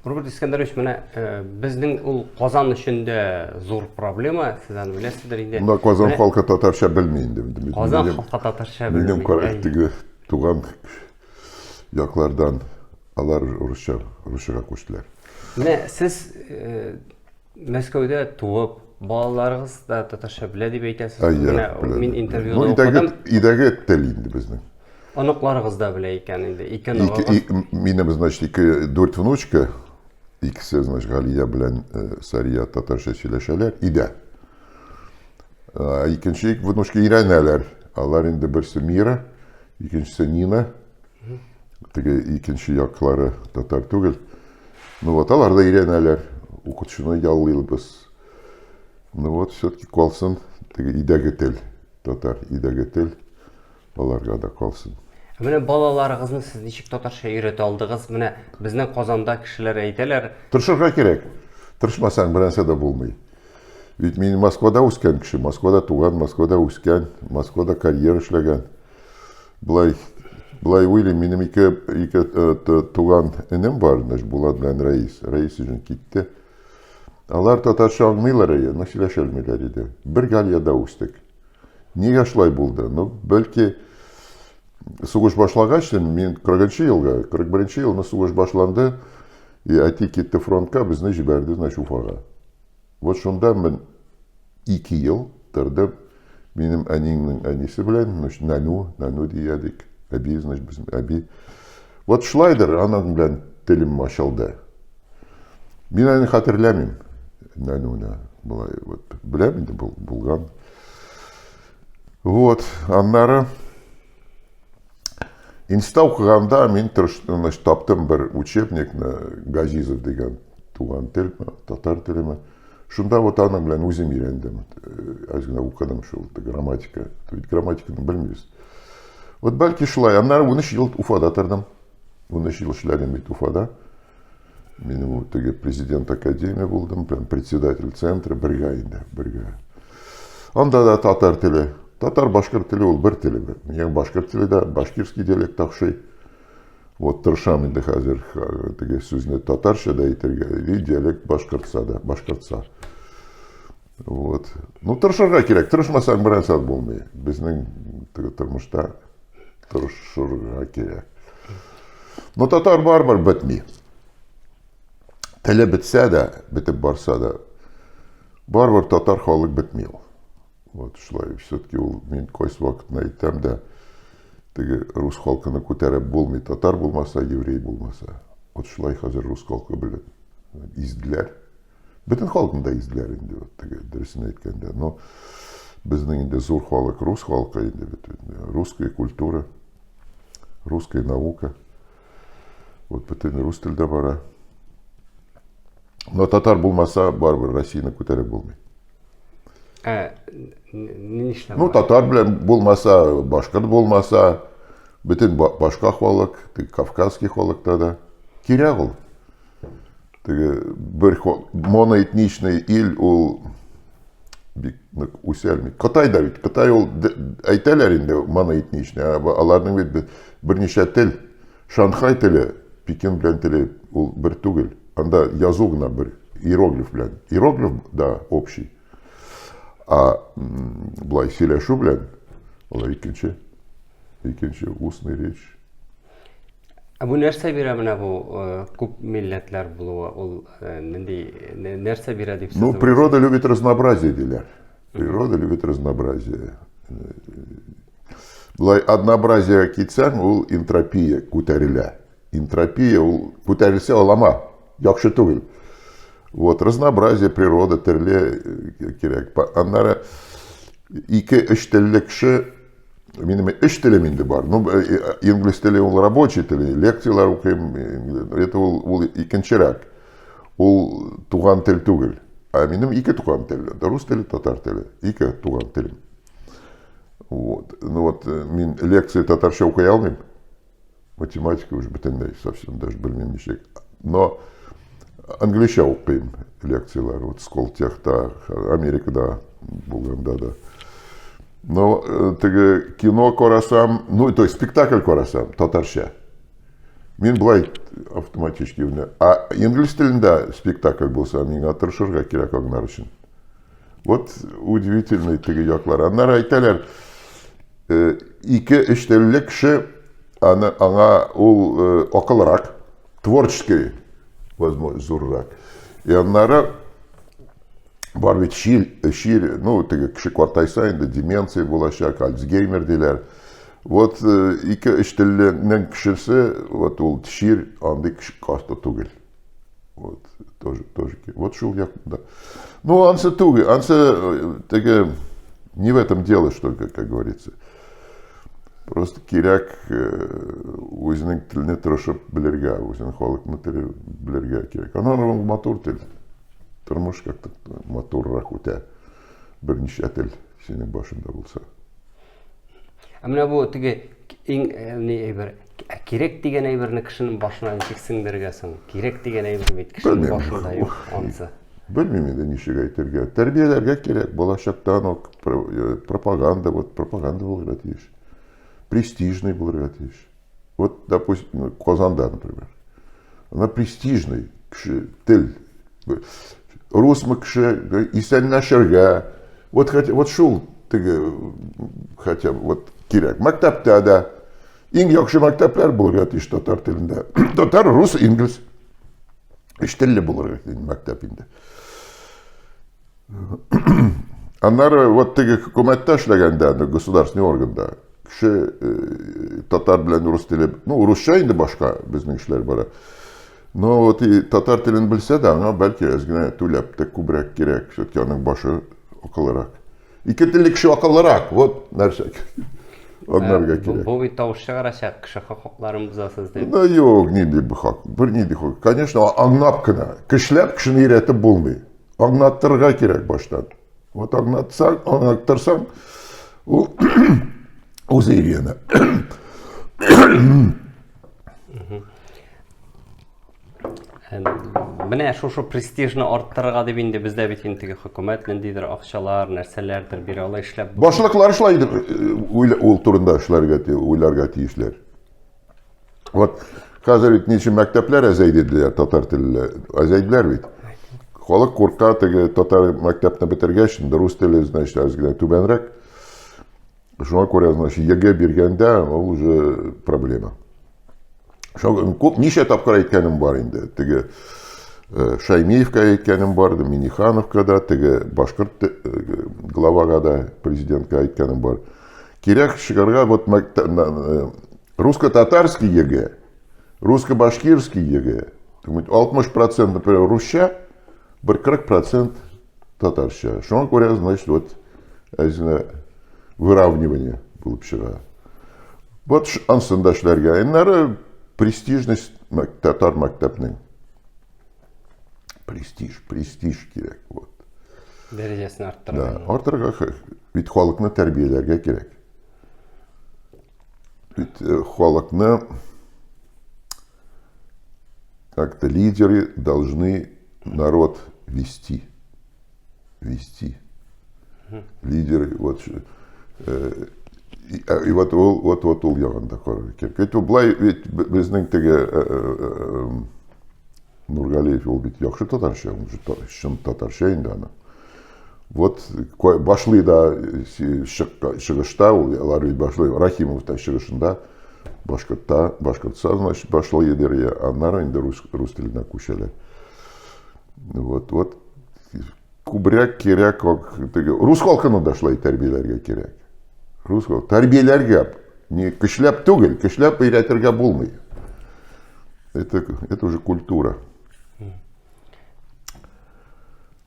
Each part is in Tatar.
Роберт Искәндәрович, менә безнең ул Казан өчен дә зур проблема, сез аны беләсездер инде. Менә Казан халкы татарча белми инде. Казан халкы татарча белми. Минем теге туган яклардан алар урысча, русчага күчтеләр. Менә сез Мәскәүдә туып, балаларыгыз да татарча белә дип әйтәсез. Менә мин интервьюда укыдым. Өйдәге тел инде безнең. Оныкларыгыз да белә икән инде. Ике оныгыгыз. Минем, значит, ике, дүрт внучка. Икесе, значит, Галия белән э, Сария татарча сөйләшәләр өйдә. Э, икенче внучка өйрәнәләр. Алар инде берсе Мира, икенчесе Нина. Теге икенче яклары татар түгел. Ну вот, алар да өйрәнәләр. Укытучыны яллыйбыз. Ну вот, все-таки калсын теге өйдәге тел, татар өйдәге тел. Аларга да калсын. Ә менә балаларыгызны сез ничек татарча өйрәтә алдыгыз? Менә безнең Казанда кешеләр әйтәләр. Тырышырга кирәк. Тырышмасаң, бер нәрсә дә булмый. Ведь мин Москвада үскән кеше, Москвада туган, Москвада үскән, Москвада карьера эшләгән. Былай, былай уйлыйм, минем ике, ике э, туган энем бар, значит, Булат белән Рәис. Рәис өчен китте. Алар татарча аңлыйлар, әйе, но сөйләшә алмыйлар иде. Бер галияда үстек. Нигә шулай булды? Ну, бәлки сугыш башлагач, мин 40 елга, 41 елны сугыш башланды, и әти китте фронтка, безне җибәрде, значит, Уфага. Вот шунда мин 2 ел тордым. Минем әниемнең әнисе белән, значит, нәнү, нәнү диядек. Әби, значит, безнең әби. Вот шулайдыр, аның белән телем ачылды. Мин аны хәтерләмим. Нәнүне болай вот беләм инде булган. Вот, аннары институтта укыганда мин значит, таптым бер учебникны Газизов дигән туган тел, татар телеме. Шунда вот аның белән үзем өйрәндем. Әз генә укыдым шул грамматика. Ведь грамматиканы белмибез. Вот бәлки шулай. Аннары 13 ел Уфада тордым. 13 ел эшләдем бит Уфада. Минем теге президент академия булдым, прям председатель центра бергә инде, бергә. Анда да татар теле. Татар башкорт теле ул бер теле. Миңа башкорт теле дә, башкирский диалект охшый. Вот тырышам инде хәзер теге сүзне татарча да әйтергә, и диалект башкортса да, башкортса. Вот. Ну, тырышырга кирәк. Тырышмасаң бер нәрсә булмый. Безнең теге тормышта тырышырга кирәк. Но татар барыбер бетми. Теле бетсә дә, бетеп барса да, барыбер татар халык бетми ул. Вот шулай, все-таки ул мин кайсы вакытны әйтәм дә, теге рус халкыны күтәреп булмый, татар булмаса, еврей булмаса. Вот шулай хәзер рус халкы белән изделәр. Бөтен халыкны да изделәр инде, вот теге дөресен әйткәндә. Но безнең инде зур халык рус халкы инде бит. Русская культура, русская наука. Вот бөтен рус телдә бара. Но татар булмаса, барыбер Россияне күтәреп булмый. Ә, нишләп? Ну, татар белән булмаса, башкорт булмаса, бөтен башка халык, кавказский халыкта да кирәк ул. Теге бер моноэтничный ил ул бик нык үсәлми. Кытай да бит, Кытай ул әйтәләр инде моноэтничный, аларның бит берничә тел. Шанхай теле, Пекин белән теле ул бер түгел. Анда язу гына бер, иероглиф белән. Иероглиф да общий. А былай сөйләшү белән алар икенче, икенче устный речь. Ә бу нәрсә бирә менә бу э, күп милләтләр булуы? Ул э, нинди нәрсә бирә дип Ну, природа любит разнообразие, диләр. Природа любит разнообразие. Былай однообразиегә китсәң, ул энтропия күтәрелә. Энтропия ул күтәрелсә алама, яхшы түгел. Вот, разнообразие природа төрле э, кирәк. Аннары ике өч телле кеше минем өч телем инде бар. Ну, э, э, инглиз теле ул рабочий теле, лекцияләр укыйм, это ул, ул икенчерәк. Ул туган тел түгел. Ә минем ике туган тел, рус теле, татар теле. Ике туган телем. Вот. Ну вот, э, мин лекция татарча укый алмыйм. Математика уже бөтенләй совсем даже белмим ничек. Но англича укыйм лекцияләр. Вот Сколтехта, Америкада булганда да. Но э, теге кино карасам, ну, то есть спектакль карасам, татарча. Мин болай автоматически менә. А инглиз телендә спектакль булса, миңа тырышырга кирәк аңлар өчен. Вот удивительный теге яклар. Аннары әйтәләр, э, ике өч телле кеше аны аңа ул э, акылрак, творческий, возможно, зуррак. И аннары бар бит чир, чир, ну, теге кеше картайса инде деменция булачак, Альцгеймер диләр. Вот э, ике өч телленең кешесе, вот ул чир андый кеше карты түгел. Вот, тоже, тоже. Вот шул як, да. Ну, ансы түгел, ансы э, теге не в этом дело, что, как, как говорится. Просто кирәк э, үзенең телене тырышып белергә, үзенең халыкны теле белергә кирәк. Аннан ул матур тел. Тормыш как-то матуррак үтә. Берничә тел синең башында булса. Ә менә бу теге иң э, ни әйбер, ә кирәк дигән әйберне кешенең башына ничек сеңдерергә соң? Кирәк дигән әйбер бит кешенең башында юк ансы. Белмим инде ничек әйтергә. Тәрбияләргә кирәк, балачактан ук э, пропаганда, вот пропаганда булырга тиеш. Престижный булырга тиеш. Вот, допустим, ну, Казанда, например. Она престижный кеше, тел. Русмы кеше, исәнләшергә. Вот, хотя, вот шул теге, хотя бы, вот кирәк. Мәктәптә дә иң яхшы мәктәпләр булырга тиеш татар телендә. Татар, рус, инглиз. Өч телле булырга тиеш мәктәп инде. Аннары вот теге хөкүмәттә эшләгәндә, государственный органда, кеше э, татар белән рус теле, ну, русча инде башка безнең эшләр бара. Но вот и татар телен белсә дә, аңа бәлки әз генә түләп тә күбрәк кирәк, все-таки аның башы акыллырак. Ике телле кеше акыллырак, вот нәрсә. Аннарга э, кирәк. Бу бит тавыш чыгарачак, кеше хокукларын бозасыз дип. Да юк, нинди хак, бер нинди хак. Конечно, аңлап кына, көчләп кешене өйрәтеп булмый. Аңлаттырырга кирәк баштан. Вот аңлатсаң, аңлаттырсаң, ул үзе өйрәнә. Менә шушы престижны арттырырга дип инде бездә бит инде теге хөкүмәт ниндидер акчалар, нәрсәләрдер бирә ала эшләп. Башлыклар шулай дип э, ул турында эшләргә уйларга тиешләр. Вот хәзер бит ничә мәктәпләр әзәйде диләр татар телле. Әзәйделәр бит. Халык курка теге татар мәктәпне бетергәч, инде рус теле, значит, әз генә түбәнрәк. Шуңа күрә, значит, ЕГЭ биргәндә ул уже проблема. Шул күп ничә тапкыр әйткәнем бар инде. Теге э, Шаймиевка әйткәнем бар, Минихановка да, теге башкорт э, главага да, президентка әйткәнем бар. Кирәк чыгарга вот э, русско-татарский ЕГЭ, русско-башкирский ЕГЭ. 60%, например, русча, бер 40% татарча. Шуңа күрә, значит, вот әзенә выравнивание булып чыга. Вот ансын да эшләргә. Аннары престижность татар мәктәпнең. Престиж, престиж кирәк. Вот. Дәрәҗәсен арттырырга. Да, арттырырга бит халыкны тәрбияләргә кирәк. Бит э, халыкны как-то лидеры должны народ вести. Вести. Лидеры, вот, э, и, и вот ул, вот, вот ул ягында карарга кирәк. Ведь болай ведь безнең теге э, э, Нургалиев ул бит яхшы татарча, ул же чын татарча инде аны. Вот башлый да чыгышта ул, алар бит башлый, Рахимов та чыгышында башкортта, башкортса, значит, башлый дер, аннары инде рус, рус теленә күчәләр. Вот, вот күбрәк кирәк теге рус халкын да шулай тәрбияләргә кирәк. Рус халкы тәрбияләргә, не көчләп түгел, көчләп өйрәтергә булмый. Это, это уже культура.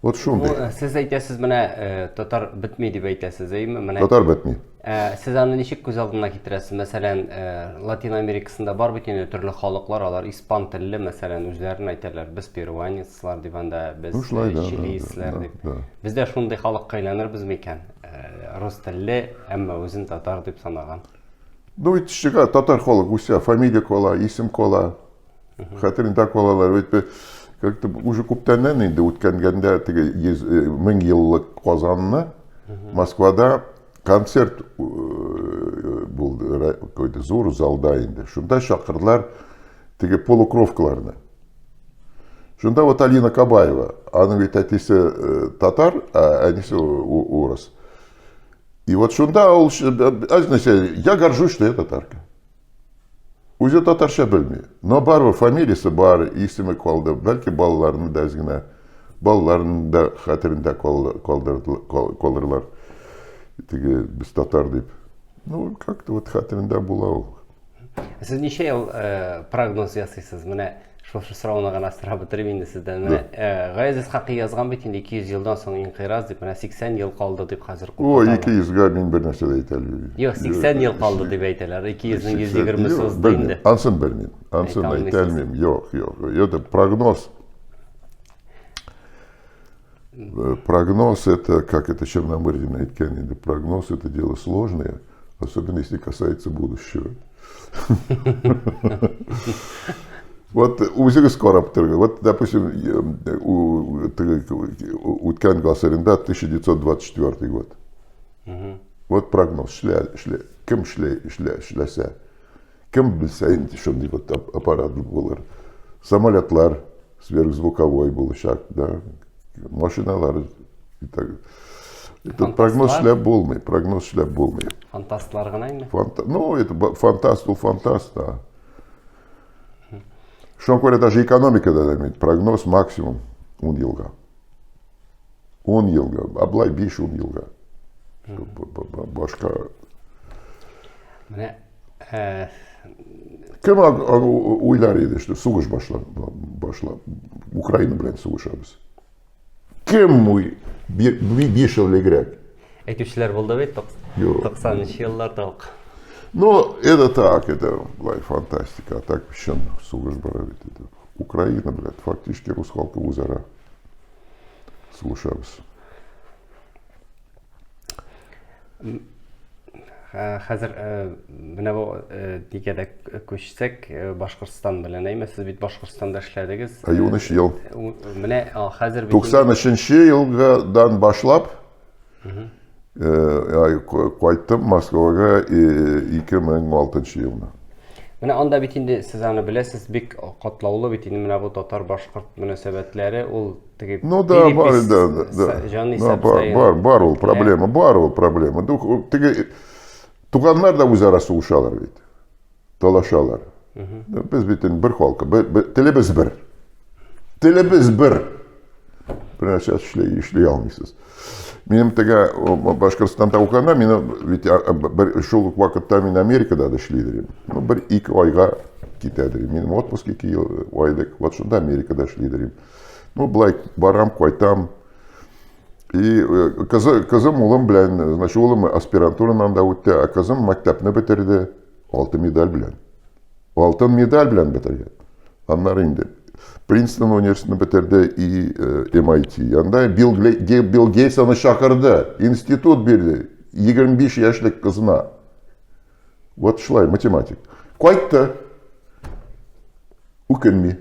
Вот шундый. Бу, сез әйтәсез, менә э, татар бетми дип әйтәсез, әйеме? Менә Татар бетми. Э, сез аны ничек күз алдына китерәсез? Мәсәлән, э, Латин Америкасында бар бит инде төрле халыклар, алар испан телле, мәсәлән, үзләрен әйтәләр, без перуанецлар дип анда, без Ну, шулай, да, да, чилийцләр да, дип. да. Без дә шундый халыкка әйләнербез микән? Рус телле, әмма үзен татар дип санаган. Ну, ведь чыга, татар халык үсә, фамилия кала, исем кала. Хәтерендә калалар. Ведь как-то уже күптәннән инде үткәнгәндә теге 100 э, еллык Казанны Москвада концерт э, булды, какой-то зур залда инде. Шунда чакырдылар Теге полукровкаларны. Шунда вот Алина Кабаева, аның бит әтисе э, татар, ә әнисе урыс. И вот шунда ул, я горжусь, что я татарка. Үзе татарча белми. Но барыбер фамилиясе бар, исеме калды. Бәлки балаларны да әз генә, балаларны да хәтерендә калдырдылар. Теге без татар дип. Ну, как-то вот хәтерендә була ул. Сез ничә ел э, прогноз ясыйсыз? Менә шушы сорауны гына сорап бетерим инде сездән. Менә э, Гаяз Исхакый язган бит инде 200 елдан соң инкыйраз дип, менә 80 ел калды дип хәзер Ой, 200-гә мин бер нәрсә дә әйтә алмыйм. Юк, 80 ел калды дип әйтәләр. 200-нең 120-се узды инде. Ансын белмим. Ансын әйтә алмыйм. Юк, юк. Это прогноз. Э, прогноз это, как это Черномырдин әйткән инде, прогноз это дело сложное, особенно если касается будущего. Вот үзегез карап торыгыз. Вот, допустим, үткән гасырында 1924 год. Вот прогноз эшлә, эшлә, кем эшлә, эшлә, эшләсә, кем белсә инде шундый вот аппарат булыр. Самолетлар сверхзвуковой булачак, да, машиналар и так. Это прогноз эшләп булмый, прогноз эшләп булмый. Фантастлар гына инде. Фанта... Ну, это фантаст ул фантаст, да. Шуңа күрә даже экономикада да бит прогноз максимум 10 елга. 10 елга, а былай 5-10 елга. Башка. Менә э, Кем уйлар иде, что сугыш башлап, башлап, Украина белән сугышабыз. Кем уй 5 ел элегрәк? Әйтүчеләр булды бит 90 елларда ук. Ну, это так, это былай фантастика, а так чын сугыш бара бит. Это Украина, блядь, фактически рус халкы үзара сугышабыз. Хәзер менә бу нигә дә күчсәк, Башкортстан белән, әйме, сез бит Башкортстанда эшләдегез. Әй, 13 ел. Менә хәзер бит 93 елдан башлап кайттым Москвага 2006 елны. Менә анда бит инде сез аны беләсез, бик катлаулы бит инде менә бу татар-башкорт мөнәсәбәтләре, ул теге Ну да, бар, да, да. Җан да, бар, бар, бар ул проблема, бар ул проблема. Теге туганнар да үзара сугышалар бит. Талашалар. Без бит инде бер халкы, телебез бер. Телебез бер. Бер нәрсә эшли, эшли алмыйсыз. Минем теге Башкортстанда укыганда, мин бит бер шул ук вакытта мин Америкада да эшли идем. Ну, бер ике айга китә идем. Минем отпуск ике ел айлык. Вот шунда Америкада эшли идем. Ну, былай барам, кайтам. И э, кызы, кызым улым белән, значит, улым аспирантурадан да үтте, ә кызым мәктәпне бетерде алтын медаль белән. Алтын медаль белән бетергән. Аннары инде Принстон университетын бетерде и MIT. Э, Анда Билл, Билл Гейтс аны чакырды, институт бирде 25 яшьлек кызына. Вот шулай, математик. Кайтты. Үкенми.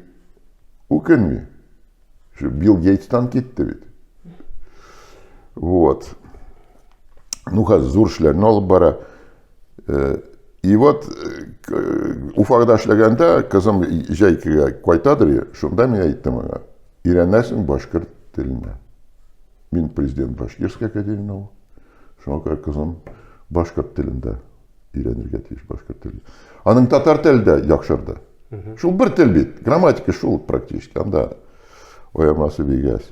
Үкенми. Билл Гейтстан китте бит. Вот. Ну, хәзер зур эшләрне алып бара. Э, и вот э, Уфада эшләгәндә кызым җәйкегә кайтадыр, шунда мин әйттем аңа, өйрәнәсең башкорт теленә. Мин президент Башкирской академии наук. Шуңа күрә кызым башкорт телендә өйрәнергә тиеш башкорт теле. Аның татар теле дә яхшырды. Шул бер тел бит, грамматика шул практически, анда аермасы бик әз.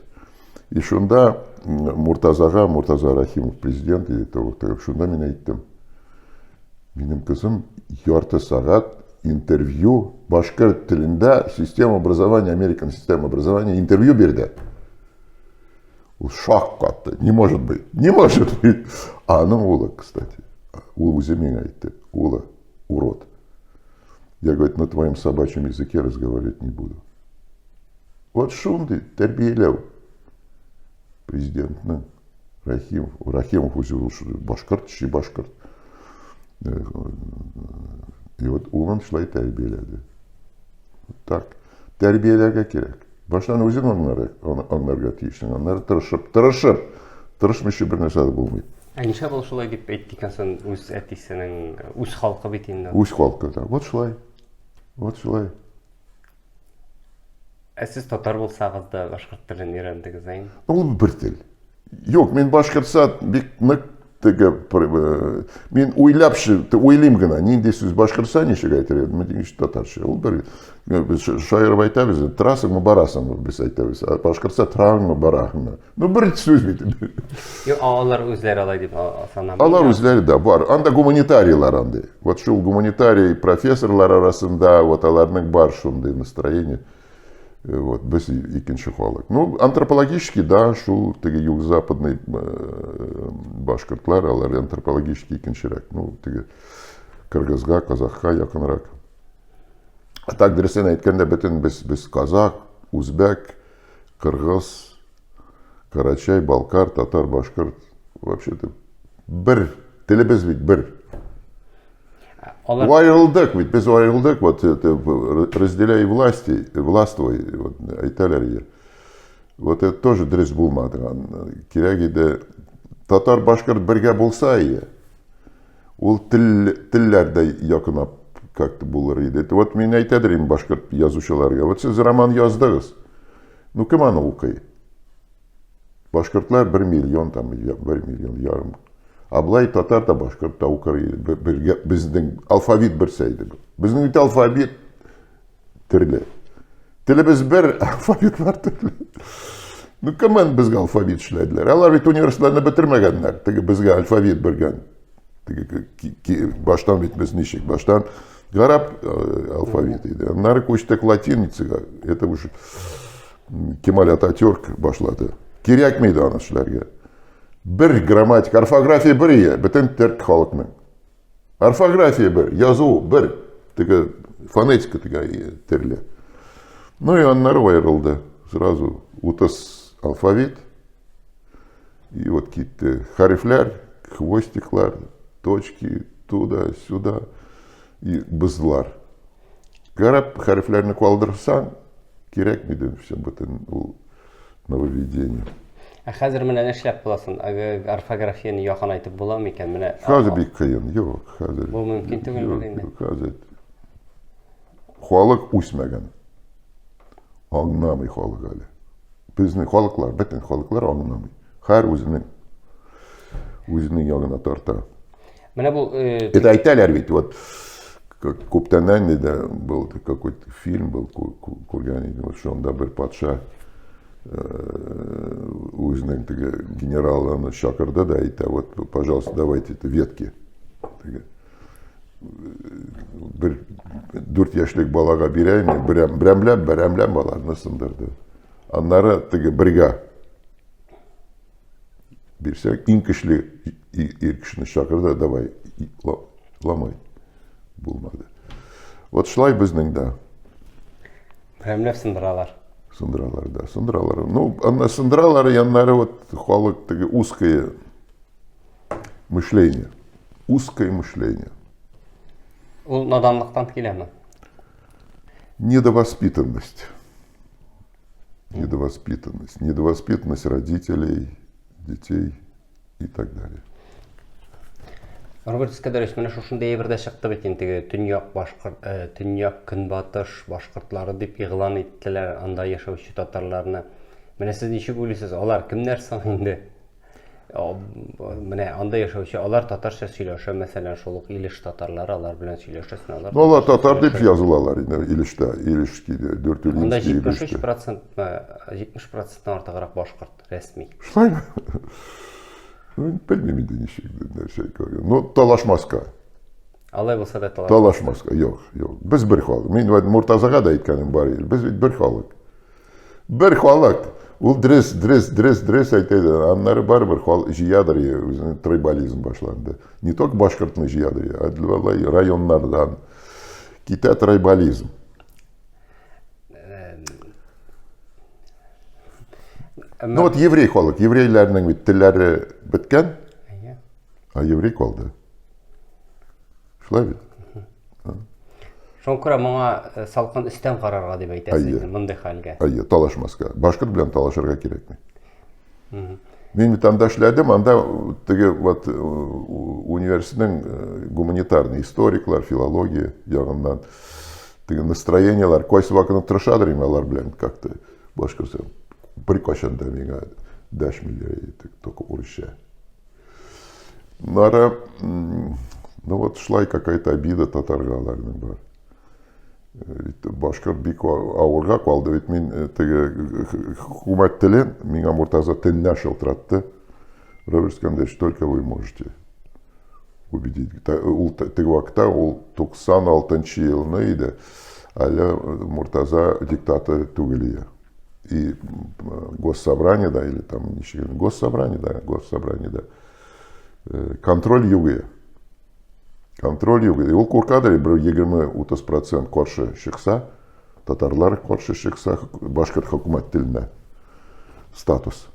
И шунда Муртазага, Муртаза Рахимов президент иде, шунда мин әйттем. Минем кызым ярты сәгать интервью башкорт телендә система образования, Американ система образования интервью бирде. Ул шак катты. Не может быть. Не может быть. А аның улы, кстати, ул үзе миңа әйтте. Улы, урод. Я, говорит, на твоем собачьем языке разговаривать не буду. Вот шундый тәрбияләү президентның Рахимов, Рахимов үзе ул башкорт, чи башкорт. И вот улын шулай тәрбияләде. Так, тәрбияләргә кирәк. Баштан үзең аңларга тиешсең, аннары тырышып, тырышып, тырышмыйча бер нәрсә дә булмый. Ә нишләп ул шулай дип әйтте икән соң үз әтисенең, үз халкы бит инде. Үз халкы да. Вот шулай. Вот шулай. Ә сез татар булсагыз да башкорт телен өйрәндегез, әйме? Ул бер тел. Юк, мин башкортса бик нык теге э, мин уйлап уйлыйм гына, нинди сүз башкортса ничек әйтер идем, мин ничек татарча. Ул бер э, без шаярып әйтәбез, торасыңмы, барасыңмы без әйтәбез. Ә башкортса тораңмы, барасыңмы. Ну бер сүз бит. Юк, алар үзләре алай дип санамый. Алар үзләре дә бар. Анда гуманитарийлар андый. Вот шул гуманитарий профессорлар арасында вот аларның бар шундый настроение. Э, вот, без икенче халык. Ну, антропологически, да, шул теге юг-западный э, башкортлар, алар антропологически икенчерәк. Ну, теге кыргызга, казахка якынрак. А так, дөресен әйткәндә, бөтен без, без казах, үзбәк, кыргыз, карачай, балкар, татар, башкорт, вообще-то бер, телебез бит бер. Алар... Аерылдык бит, без аерылдык, вот это, разделяй власти, властвуй, вот, әйтәләр иде. Вот это тоже дөрес булмады. Кирәк иде, татар, башкорт бергә булса ие, ул тел, телләр дә якынап как-то булыр иде. Вот мин әйтәдер инде башкорт язучыларга, вот сез роман яздыгыз, ну кем аны укый? Башкортлар 1 миллион, там, 1 миллион ярым. А былай татар да башкорт та укыр иде. Бергә безнең алфавит берсә иде. Безнең бит алфавит төрле. Телебез бер, алфавитлар төрле. Ну, кемнән безгә алфавит эшләделәр? Алар бит университетларны бетермәгәннәр. Теге безгә алфавит биргән. Теге баштан бит без ничек? Баштан гарәп э, алфавит иде. Аннары күчтек латиницага. Это уже Кемаль Ататюрк башлады. Кирәкми иде аны эшләргә. Бер грамматика, орфография бер ие, бөтен төрк халыкның. Орфография бер, язу бер, теге фонетика теге төрле. Ну и аннары аерылды. Сразу 30 алфавит. И вот китте хәрефләр, хвостиклар, точки, туда, сюда и бызлар. Гарәп хәрефләрне калдырсаң, кирәкми дә все бөтен ул нововведение. Ә хәзер менә нишләп буласын? Орфографияне якынайтып була микән? Менә Хәзер бик кыен. Юк, хәзер. Бу мөмкин түгел инде. Хәзер халык үсмәгән. Аңламый халык әле. Безнең халыклар, бөтен халыклар аңламый. Һәр үзенең үзенең ягына тарта. Менә бу э, Это әйтәләр бит, вот күптәннән инде был какой-то фильм был күргән идем, вот шунда бер патша э, үзенең теге генералын чакырды да әйтә, вот, пожалуйста, давайте это ветки. Теге бер дүрт яшьлек балага бирәм, берәм, берәмләп, берәмләп аларны сындырды. Аннары теге бергә бирсәк, иң көчле ир кешене чакырды, давай, ламай. Булмады. Вот шулай безнең дә. Берәмләп сындыралар. Сындыралар, да, сындыралар. Ну, анда сындыралар, яннары вот халык теге узкое мышление. Узкое мышление. Ул наданлыктан киләме? Недовоспитанность. Недовоспитанность. Недовоспитанность родителей, детей и так далее. Роберт Искәдәрович, менә шушындый әйбер дә чыкты бит инде теге төньяк башкорт, э, төньяк көнбатыш башкортлары дип игълан иттеләр анда яшәүче татарларны. Менә сез ничек уйлыйсыз, алар кемнәр соң инде? Менә анда яшәүче алар татарча сөйләшә, мәсәлән, шул ук Илеш татарлары алар белән сөйләшәсен, алар. Ну, алар татар дип язылалар инде Илештә, Илешский, Дүртюлинский. Анда 73%, 70%-тан артыграк башкорт рәсми. Шулаймы? Ну, белмим инде ничек нәрсә. Ну, талашмаска. Алай булса да талашмаска. Талашмаска, юк, юк. Без бер халык. Мин Муртазага да әйткәнем бар иде. Без бит бер халык. Бер халык. Ул дөрес, дөрес, дөрес, дөрес әйтә иде. Аннары барыбер хал җыядыр үзенең трибализм башланды. Не только башкортны җыядыр, ә районнардан китә трибализм. Ну вот еврей халык, еврейләрнең бит телләре беткән, а еврей калды. Шулай бит? Шуңа күрә моңа э, салкын өстән карарга дип әйтәсез инде мондый хәлгә. Әйе, талашмаска. Башкорт белән талашырга кирәкми. Мин бит анда эшләдем, анда теге вот э, университетның э, гуманитарный историклар, филология ягыннан. Теге настроениеләр, кайсы вакытны тырышадыр инде алар белән как-то башкортча. Беркайчан да миңа дәшмиләр, только урысча. Нара, ну вот шулай какая-то обида татарга аларның бар. Бит башкорт бик авырга калды. Бит мин теге хөкүмәт телен миңа Муртаза төнлә шылтыратты. Роберт Искандерович, только вы можете убедить. Ул теге вакытта ул 96 елны иде. Әле Муртаза диктатор түгел иде. И госсобраниеда или там ничек, госсобраниеда, госсобраниеда контроль юк иде. Контроль юк иде. Ул куркадыр, бер 20-30% каршы чыкса, татарлар каршы чыкса, башкорт хөкүмәт теленә статус.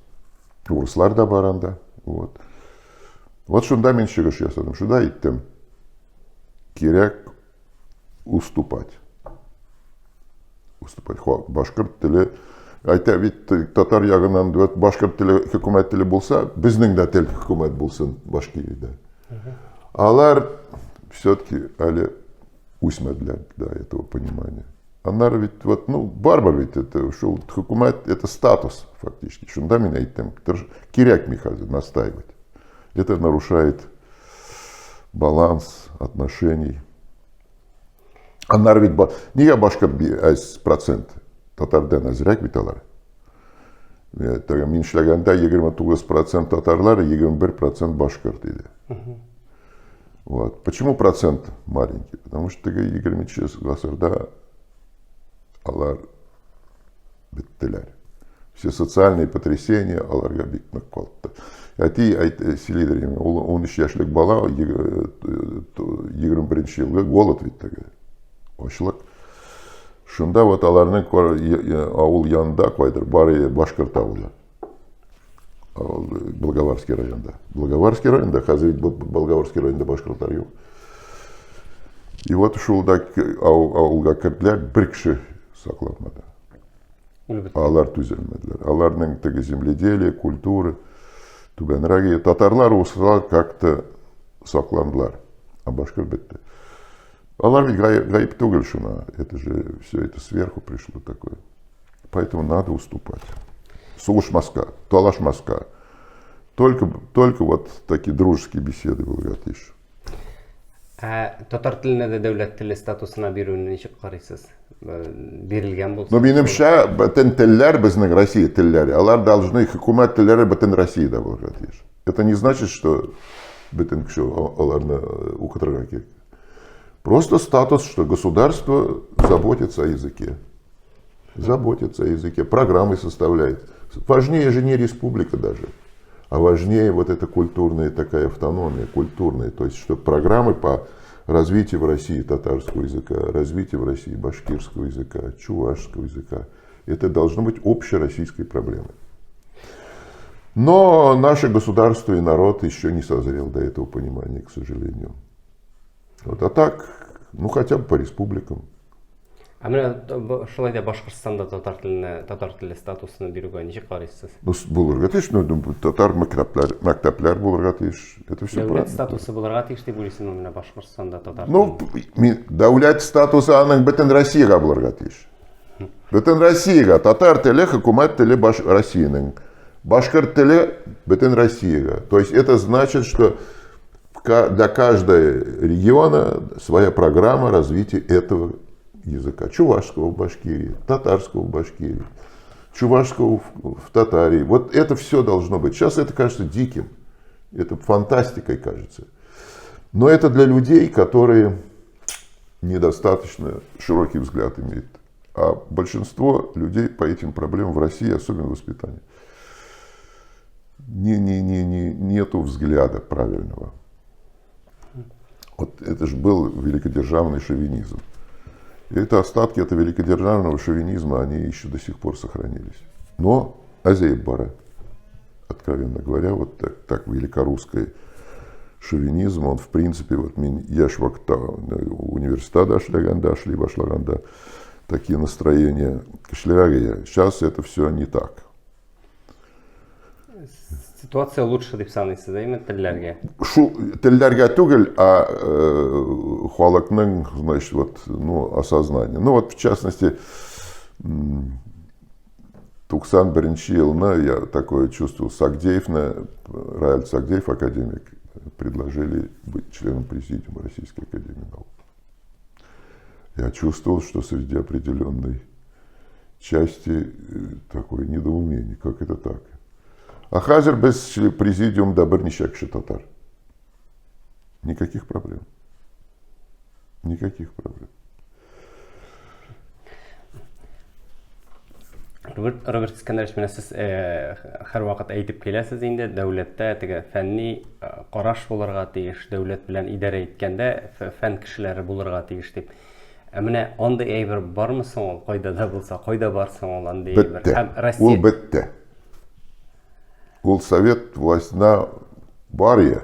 Урыслар да бар анда. Вот. Вот шунда мин чыгыш ясадым. Шунда әйттем. Кирәк уступать. Уступать. Башкорт теле әйтә бит татар ягыннан башкорт теле хөкүмәт теле булса, безнең дә тел хөкүмәт булсын Башкириядә. Алар все-таки әле үсмәделәр до этого понимания. Аннары ведь вот, ну, барыбер ведь это шул хөкүмәт, это статус фактически. Шунда мин әйттем, кирәкми хәзер настаивать. Это нарушает баланс отношений. Аннары бит нигә башкорт әз процент татардан әзрәк бит алар. Теге мин эшләгәндә 29 процент татарлар, 21 процент башкорт иде. Вот. Почему процент маленький? Потому что теге 20 гасырда алар беттеләр. Все социальные потрясения аларга бик нык калды. Әти сөйлидер инде, ул 13 яшьлек бала, 21 елгы голод бит теге. Ачлык. Шунда вот аларның авыл янында кайдыр бар иде башкорт авылы. Благоварский районда. Благоварский районда, хәзер бит Благоварский районда башкортлар юк. И вот шул да авылга керделәр, бер кеше сакланмады. Алар түзелмәделәр. Аларның теге земледелие, культура түбәнрәк. Татарлар, урыслар как-то сакландылар. А башкорт бетте. Алар ведь гаеп түгел шуна. Это же все это сверху пришло такое. Поэтому надо уступать. Сугышмаска, талашмаска. Только вот такие дружеские беседы булырга тиеш. Ә татар теленә дә дәүләт теле статусына бирүне ничек карыйсыз? Бирелгән булса. Ну, минемчә, бөтен телләр безнең Россия телләре, алар должны хөкүмәт телләре бөтен Россиядә булырга тиеш. Это не значит, что бөтен кеше аларны укытырга кирәк. Просто статус, что государство заботится о языке. Заботится о языке, программы составляет. Важнее же не республика даже, а важнее вот эта культурная такая автономия, культурная. То есть, что программы по развитию в России татарского языка, развитию в России башкирского языка, чувашского языка. Это должно быть общероссийской проблемой. Но наше государство и народ еще не созрел до этого понимания, к сожалению. Вот, а так, ну хотя бы по республикам. Ә менә шулай да Башкортстанда татар теленә, татар теле статусын бирүгә ничек карыйсыз? Ну, булырга тиеш, ну, татар мәктәпләр, мәктәпләр булырга тиеш. Это все Дәүләт правильно. Статусы булырга тиеш дип уйлыйсызмы менә Башкортстанда татар Ну, мин, дәүләт статусы аның бөтен Россиягә булырга тиеш. Бөтен Россиягә татар теле хөкүмәт теле баш Россиянең. Башкорт теле бөтен Россиягә. То есть это значит, что для каждого региона своя программа развития этого языка. Чувашского в Башкирии, татарского в Башкирии, чувашского в Татарии. Вот это все должно быть. Сейчас это кажется диким, это фантастикой кажется. Но это для людей, которые недостаточно широкий взгляд имеют. А большинство людей по этим проблемам в России, особенно воспитание, не, не, не, не, нету взгляда правильного. Вот это же был великодержавный шовинизм. И это остатки этого великодержавного шовинизма, они еще до сих пор сохранились. Но азәеп бара, откровенно говоря, вот так великорусский шовинизм, он в принципе, вот мин яшь вакытта университетта эшләгәндә, эшли башлаганда такие настроения көчлерәк. Сейчас это все не так. Ситуация лучше дип саныйсыз, әйме, телләргә? Шул телләргә түгел, а халыкның, значит, вот, ну, осознание. Ну, вот, в частности, 91 елны, я такое чувствовал, Сагдеевна, Раиль Сагдеев, академик, предложили быть членом президиума Российской Академии Наук. Я чувствовал, что среди определенной части такое недоумение, как это так. А хәзер без президиумда берничә кеше татар. Никаких проблем. Никаких проблем. Роберт Искәндәрович, менә сез һәрвакыт әйтеп киләсез инде, дәүләттә теге фәнни караш булырга тиеш, дәүләт белән идарә иткәндә фән кешеләре булырга тиеш дип. Ә менә андый әйбер бармы соң ул, кайда да булса, кайда бар соң ул андый әйбер? Бетте. Һәм Россия Ул бетте. Ул совет властена бар я.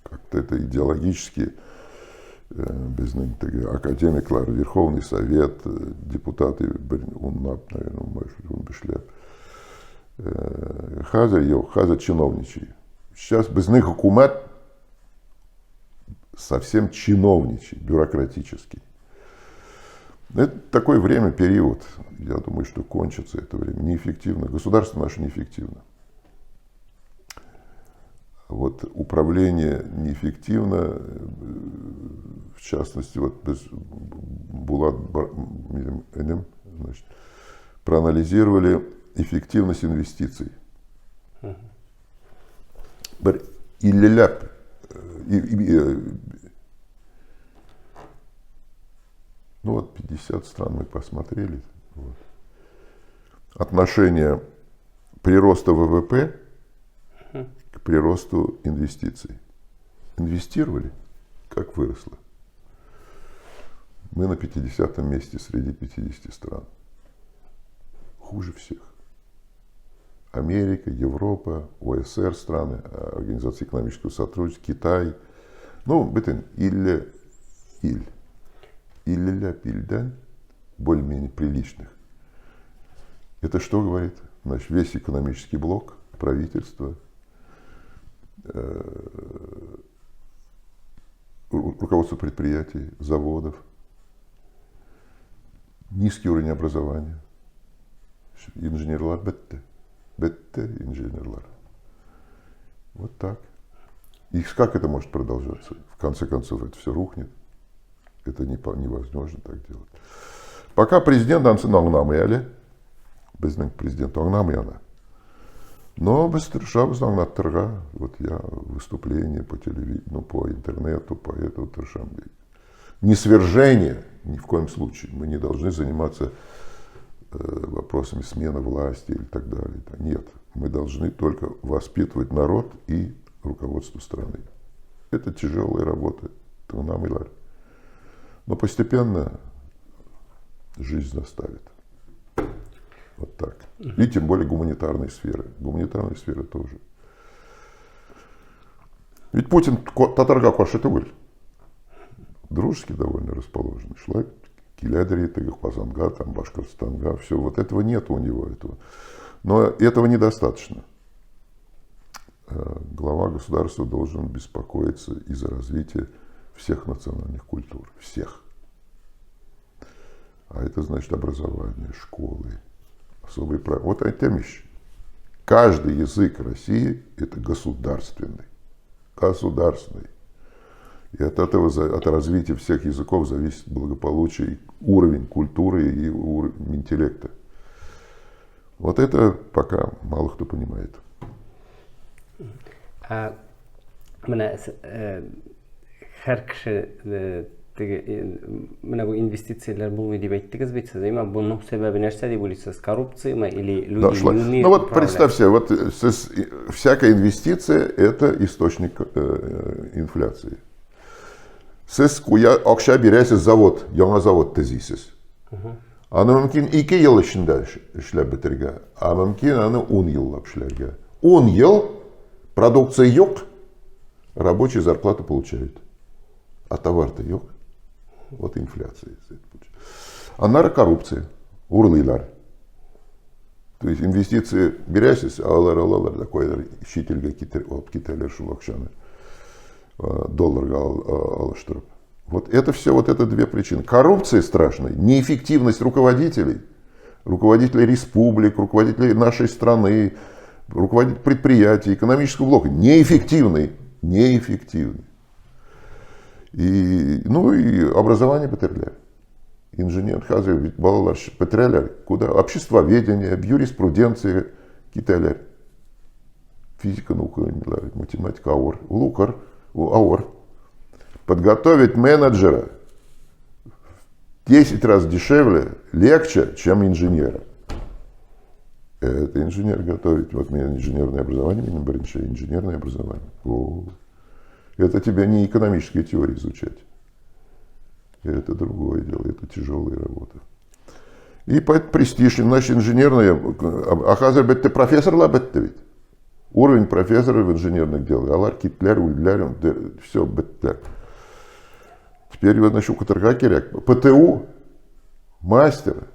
Как-то это идеологически безнең теге академиклар, Верховный Совет, депутаты бер унлап, наверное, 15-ләп. Хәзер юк, хәзер чиновничий. Сейчас безнең хөкүмәт совсем чиновничий, бюрократический. Это такое время, период. Я думаю, что кончится это время. Неэффективно. Государство наше неэффективно. Вот управление неэффективно, в частности, вот без Булат Энем, значит, проанализировали эффективность инвестиций. Бер иллеләп, ну вот 50 стран мы посмотрели. Вот. Отношение прироста ВВП к приросту инвестиций. Инвестировали, как выросло. Мы на 50-м месте среди 50 стран. Хуже всех. Америка, Европа, ОСР страны, Организация экономического сотрудничества, Китай. Ну, бөтен илле ил. Иллеләп илдән более-менее приличных. Это что говорит? Значит, весь экономический блок, правительство, руководство предприятий, заводов, низкий уровень образования. Инженерлар бетте. Бетте инженерлар. Вот так. И как это может продолжаться? В конце концов, это все рухнет. Это невозможно так делать. Пока президент анысын аңламый әле. Безнең президент аңламый аны. Но без тырышабыз аңлаттырырга. Вот я выступление по телевидению, ну, по интернету, по этому тырышам. Не свержение, ни в коем случае. Мы не должны заниматься вопросами смены власти или так далее. Нет, мы должны только воспитывать народ и руководство страны. Это тяжелая работа. Нам и лар. Но постепенно жизнь заставит. Вот так. И тем более гуманитарной сферы. Гуманитарная сфера тоже. Ведь Путин татарга каршы түгел. Дружески довольно расположенный человек. Киләдер теге Казанга, там, Башкортостанга, все. Вот этого нет у него. Этого. Но этого недостаточно. Глава государства должен беспокоиться и за развитие всех национальных культур. Всех. А это значит образование, школы, особые права. Вот это вещь. Каждый язык России – это государственный. Государственный. И от этого, от развития всех языков зависит благополучие, уровень культуры и уровень интеллекта. Вот это пока мало кто понимает. Ә, менә һәр кеше теге менә бу инвестицияләр булмый дип әйттегез бит сез, әмма буның сәбәбе нәрсә дип уйлыйсыз? Коррупцияме или люди Да, не умеют Ну вот управлять? Представь себе, вот всякая инвестиция – это источник инфляции. Сез куя акча бирәсез завод, яңа завод төзисез. Аны мөмкин 2 ел эчендә эшләп бетерергә, а мөмкин аны 10 еллап эшләргә. 10 ел продукция юк, рабочие зарплату получают. А товар-то юк. Вот инфляция. Аннары коррупция. Урлыйлар. То есть инвестиции бирәсез, алар алалар да кайдыр чит илгә китер, алып китәләр шул акчаны. Долларга алыштырып. Вот это все, вот это две причины. Коррупция страшная, неэффективность руководителей, руководителей республик, руководителей нашей страны, руководителей предприятий, экономического блока. Неэффективный, неэффективный. И, ну и образование бетерделәр. Инженер хәзер бит балалар бетерәләр. Куда? Обществоведение, юриспруденция китәләр. Физиканы укыйлар, математика авыр. Ул укыр, ул авыр. Подготовить менеджера в 10 раз дешевле, легче, чем инженера. Это инженер готовить. Вот у меня инженерное образование, минем беренче инженерное образование. О, это тебе не экономические теории изучать. Это другое дело, это тяжелая работа. И поэтому престиж, значит, инженерная, а хәзер бетте профессорлар бетте бит. Уровень профессора в инженерных делах. Алар киттеләр, үлделәр, все беттеләр. Теперь его, значит, укытырга кирәк. ПТУ, мастер,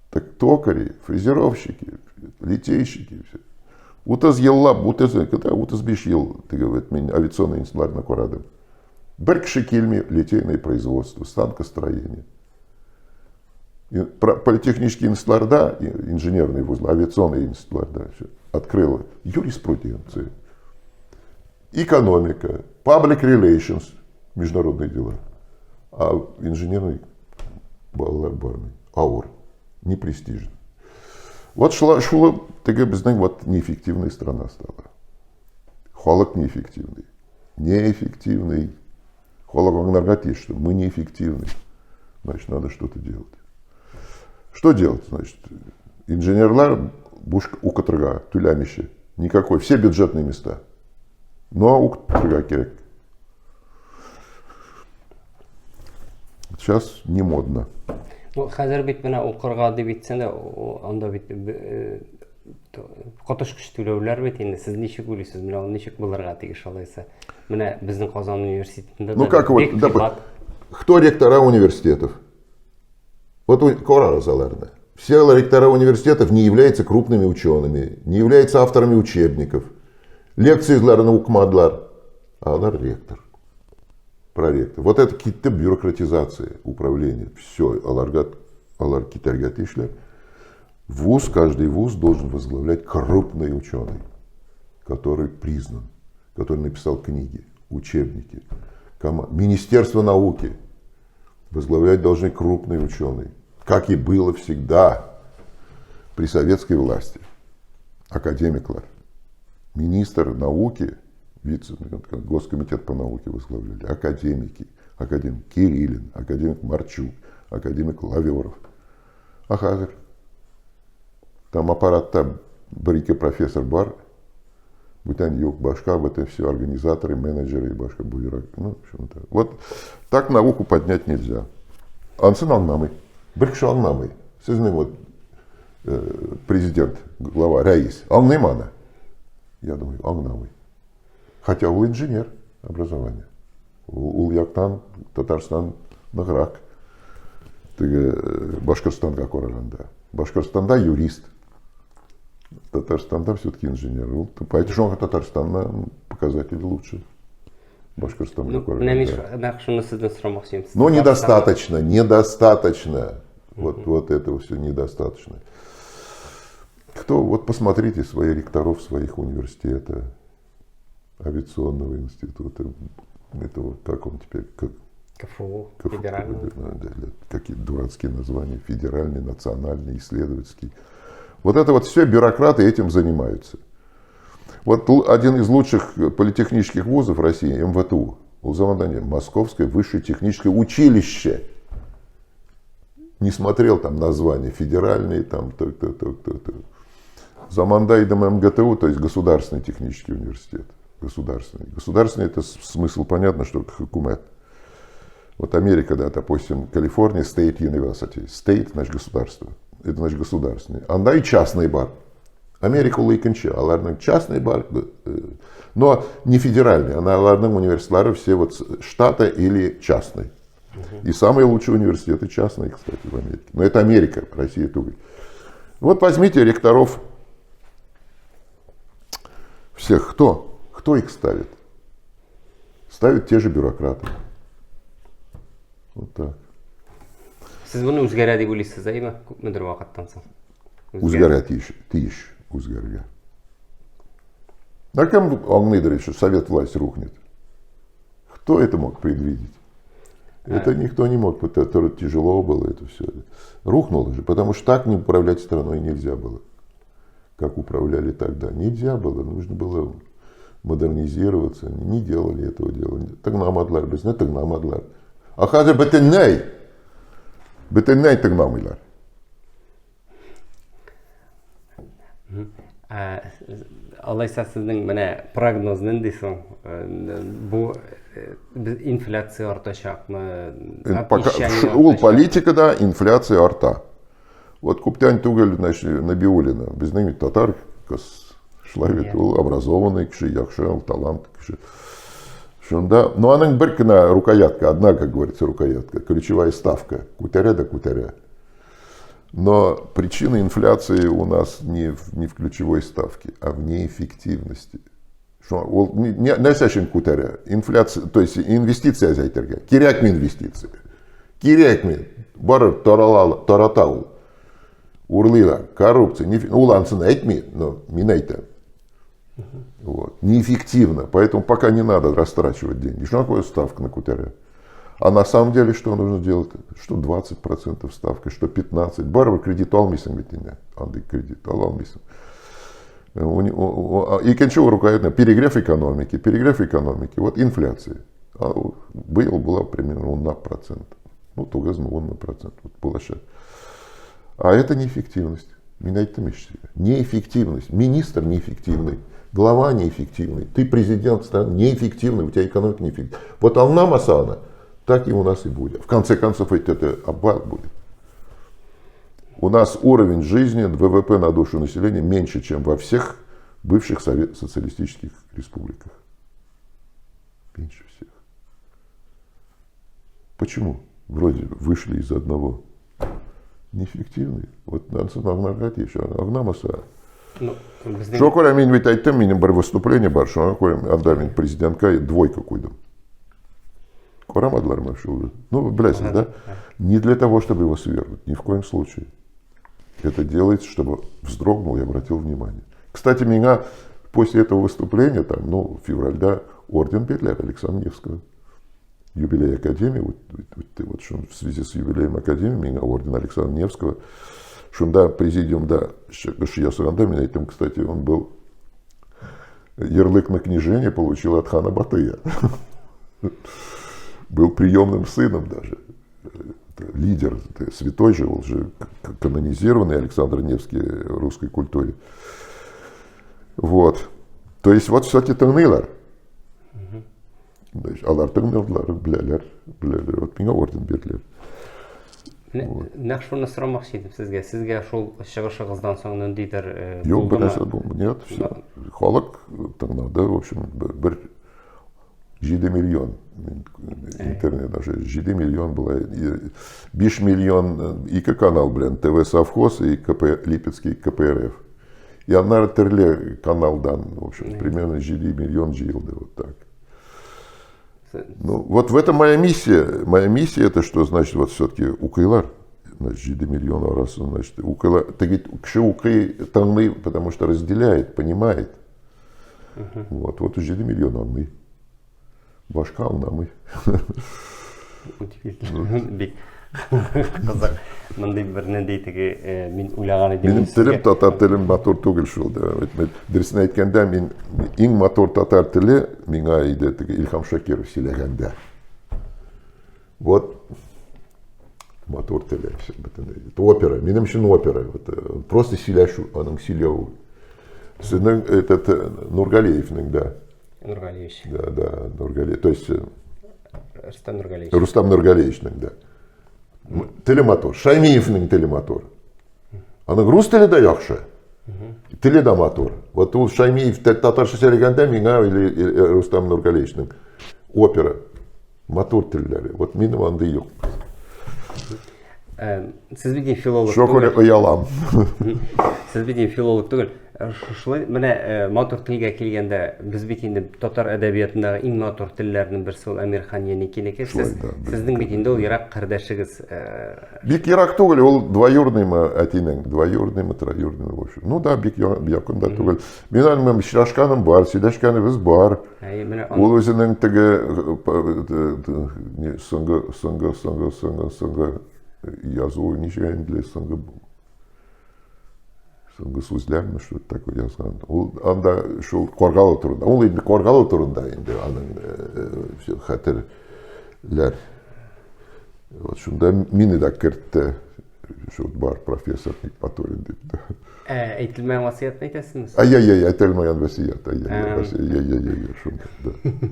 так токари, фрезеровщики, литейщики. Все. 30 еллап, 30, 35 ел теге вот мин авиационный институтларны карадым. Бер кеше килми литейное производство, станкостроение. Политехнический институтларда, инженерный вузлы, авиационный институтларда все открыло юриспруденция, экономика, public relations, международные дела. А инженерный балалар бармый, авыр, не престижно. Вот шла, шул теге безнең вот неэффективная страна стала. Халык неэффективный. Неэффективный. Халык аңларга тиеш, что мы неэффективны. Значит, надо что-то делать. Что делать? Значит, инженерлар буш укытырга түләмичә. Никакой. Все бюджетные места. Но укытырга кирәк. Сейчас не модно. Ну, хәзер бит менә укырга дип әйтсәң дә, анда бит коточкыч түләүләр бит инде. Сез ничек уйлыйсыз, менә ул ничек булырга тиеш алайса? Менә безнең Казан университетында Ну как вот, да, кто ректора университетов? Вот карагыз аларны. Все ректора университетов не являются крупными учеными, не являются авторами учебников. Лекцияләрен укымадылар. А алар ректор. Проректор. Вот это китте бюрократизация управления. Все, аларга, алар китәргә тиешләр. Вуз, каждый вуз должен возглавлять крупный ученый, который признан, который написал книги, учебники. Министерство науки возглавлять должны крупные ученые, как и было всегда при советской власти. Академиклар. Министр науки, вице, Госкомитет по науке возглавляли, академики, академик Кириллин, академик Марчук, академик Лаверов. А хәзер там аппаратта бер-ике профессор бар, бүтән юк, башка это все организаторы, менеджеры и башка бюрок. Ну, в общем-то. Вот так науку поднять нельзя. Анысын аңламый. Бер кеше аңламый. Сезнең вот президент, глава, рәис, аңлыймы аны? Я думаю, аңламый. Хотя ул инженер образование. Ул яктан Татарстан ныграк. Теге Башкортстанга караганда. Башкортстанда юрист. Татарстанда все-таки инженер. Ул, поэтому шуңа Татарстанда показатели лучше. Башкортстанга Ну, караганда. менә мин нәкъ шуны сездән сорамакчы идем. Но недостаточно, недостаточно. Вот, вот этого все недостаточно. Кто, вот посмотрите свои ректоров своих университета, авиационного института, этого, как он теперь, как, КФУ, КФУ, федерального. Да, да, какие дурацкие названия, федеральный, национальный, исследовательский. Вот это вот все бюрократы этим занимаются. Вот один из лучших политехнических вузов России, МВТУ, ул заманда Московское высшее техническое училище. Не смотрел там название, федеральный, там, то, то, то, то, то. Заманда идем МГТУ, то есть Государственный технический университет. Государственный. Государственный это смысл понятно, что хөкүмәт. Вот Америка, да, допустим, Калифорния State University. State, значит, государство. Это значит государственный. Анда и частный бар. Америка ул икенче. Аларның частный бар, но не федеральный. Ана аларның университетлары все вот штата или частный. И самые лучшие университеты частные, кстати, в Америке. Но это Америка, Россия тоже. Вот возьмите ректоров всех кто? Кто их ставит? Ставят те же бюрократы. Вот так. Сез моны үзгәрә дип уйлыйсыз, әйме? Күпмедер вакыттан соң. Үзгәрә тиеш, тиеш үзгәрергә. А кем аңлыйдыр еще, совет власть рухнет? Кто это мог предвидеть? Это никто не мог, это тяжело было это все. Рухнуло же, потому что так не управлять страной нельзя было, как управляли тогда. Нельзя было, нужно было модернизироваться, не делали этого дела. Тыңламадылар безне, тыңламадылар. А хәзер бөтенләй, бөтенләй тыңламыйлар. Алайса сезнең менә прогноз нинди соң? Бу без инфляция артачакмы? Пока, ул политикада инфляция арта. Вот күптән түгел, значит, Набиуллина, безнең бит татар кыз, шулай бит, ул образованный кеше, яхшы, ул талант кеше. Шунда, но аның бер кенә рукоятка, одна, как говорится, рукоятка, ключевая ставка, күтәрә дә күтәрә. Но причина инфляции у нас не в ключевой ставке, а в неэффективности. Шуңа ул нәрсә өчен күтәрә? Инфляция, то есть инвестиция әзәйтергә. Кирәкме инвестиция? Кирәкме? Барыр тарала, тарата ул. Урлыйлар. Коррупция. Не, ул анысын әйтми, но мин әйтәм. Вот. Неэффективно. Поэтому пока не надо растрачивать деньги. Что такое ставка на күтәрә? А на самом деле что нужно делать? Что 20% ставка, что 15%. Барыбер кредит алмыйсың бит инде. Андый кредит ала алмыйсың. Икенче рукоятка перегрев экономики. Перегрев экономики. Вот инфляция. А быел была примерно 10%. Ну, тугызмы, 10%. Вот было сейчас. А это неэффективность. Мин әйттем ич сезгә. Неэффективность. Министр неэффективный. Глава неэффективный. Ты президент страны неэффективный, у тебя экономика неэффективная. Вот аңламаса аны, так и у нас и будет. В конце концов, ведь это обвал будет. У нас уровень жизни, ВВП на душу населения меньше, чем во всех бывших социалистических республиках. Меньше всех. Почему? Вроде вышли из одного. Неэффективный. Вот надо еще. Аңламаса. Ну, безнең Шуңа күрә мин бит әйттем, минем бер выступление бар, шуңа күрә анда мин президентка двойка куйдым. Карамадылармы шул? Ну, беләсез, да? Не для того, чтобы его свергнуть, ни в коем случае. Это делается, чтобы вздрогнул и обратил внимание. Кстати, меня после этого выступления, там, ну, в феврале, орден бирделәр Александра Невского. Юбилей Академии, вот, вот, вот, вот в связи с юбилеем Академии, меня орден Александра Невского. Шунда президиумда чыгыш ясаганда мин әйттем, кстати, он был ярлык на княжение получил от хана Батыя. Был приемным сыном даже. Лидер, святой же, он же канонизированный Александр Невский в русской культуре. Вот. То есть вот все-таки тыңлыйлар. Алар тыңладылар, беләләр, беләләр. Вот миңа орден бирделәр. Нәкъ шуны сорамакчы идем сезгә. Сезгә шул чыгышыгыздан соң ниндидер Юк, бер нәрсә булмады. Нет, все. Халык тыңлады, в общем, бер 7 миллион интернет даже 7 миллион было, 5 миллион ике канал белән ТВ Совхоз и КП Липецкий КПРФ. И аннары төрле каналдан, в общем, примерно 7 миллион җыелды вот так. Ну, вот в этом моя миссия. Моя миссия это что значит, вот все-таки укыйлар. Значит, 7 миллион раз, значит, укыйлар. Ты ведь кеше укый тыңлый, потому что разделяет, понимает. Вот, вот 7 миллион аңлый. Башка аңламый. Удивительно. Бик кызык. Мондый бер нинди теге мин уйлаган идем. Минем телем татар телем матур түгел шул. Дөресен әйткәндә, мин иң матур татар теле миңа иде теге Илһам Шакиров сөйләгәндә. Вот матур теле бөтенләй. Это опера, минем өчен опера. Вот, просто сөйләшү, аның сөйләве. Сезнең этот Нургалиевның да. Нургалиевич. Да, Нургалиев. То есть Рустам Нургалиевич. Рустам Нургалиевичның, да. Теле матур. Шаймиевның теле матур. Аның рус теле дә яхшы. Теле дә матур. Вот ул Шаймиев татарча сөйләгәндә миңа или Рустам Нургалиевичның опера матур телләре. Вот минем андый юк. Сез бит филолог Шуңа күрә оялам. Сез бит филолог түгел. Шулай менә матур телгә килгәндә, без бит инде татар әдәбиятындагы иң матур телләрнең берсе ул Әмирхан Еникинеке. Сез, сезнең бит инде ул ерак кардәшегез. Бик ерак түгел, ул двоюродныймы әтинең, двоюродныймы, троюродныймы, в общем. Ну да, бик якын да түгел. Мин аның белән очрашканым бар, сөйләшкәнебез бар. Ул үзенең теге соңгы, соңгы, соңгы, соңгы, соңгы язуы ничек инде соңгы Соңгы сүзләрме что такое язган. Ул анда шул Каргалы турында. Ул инде Каргалы турында инде аның э, хәтерләр. Вот шунда мине дә кертте. Шул бар профессор Никматуллин дип. Ә, әйтелмәгән васыятьне әйтәсезме? Әй-әй-әй, әйтелмәгән васыять. Әй-әй, әй-әй-әй, шунда.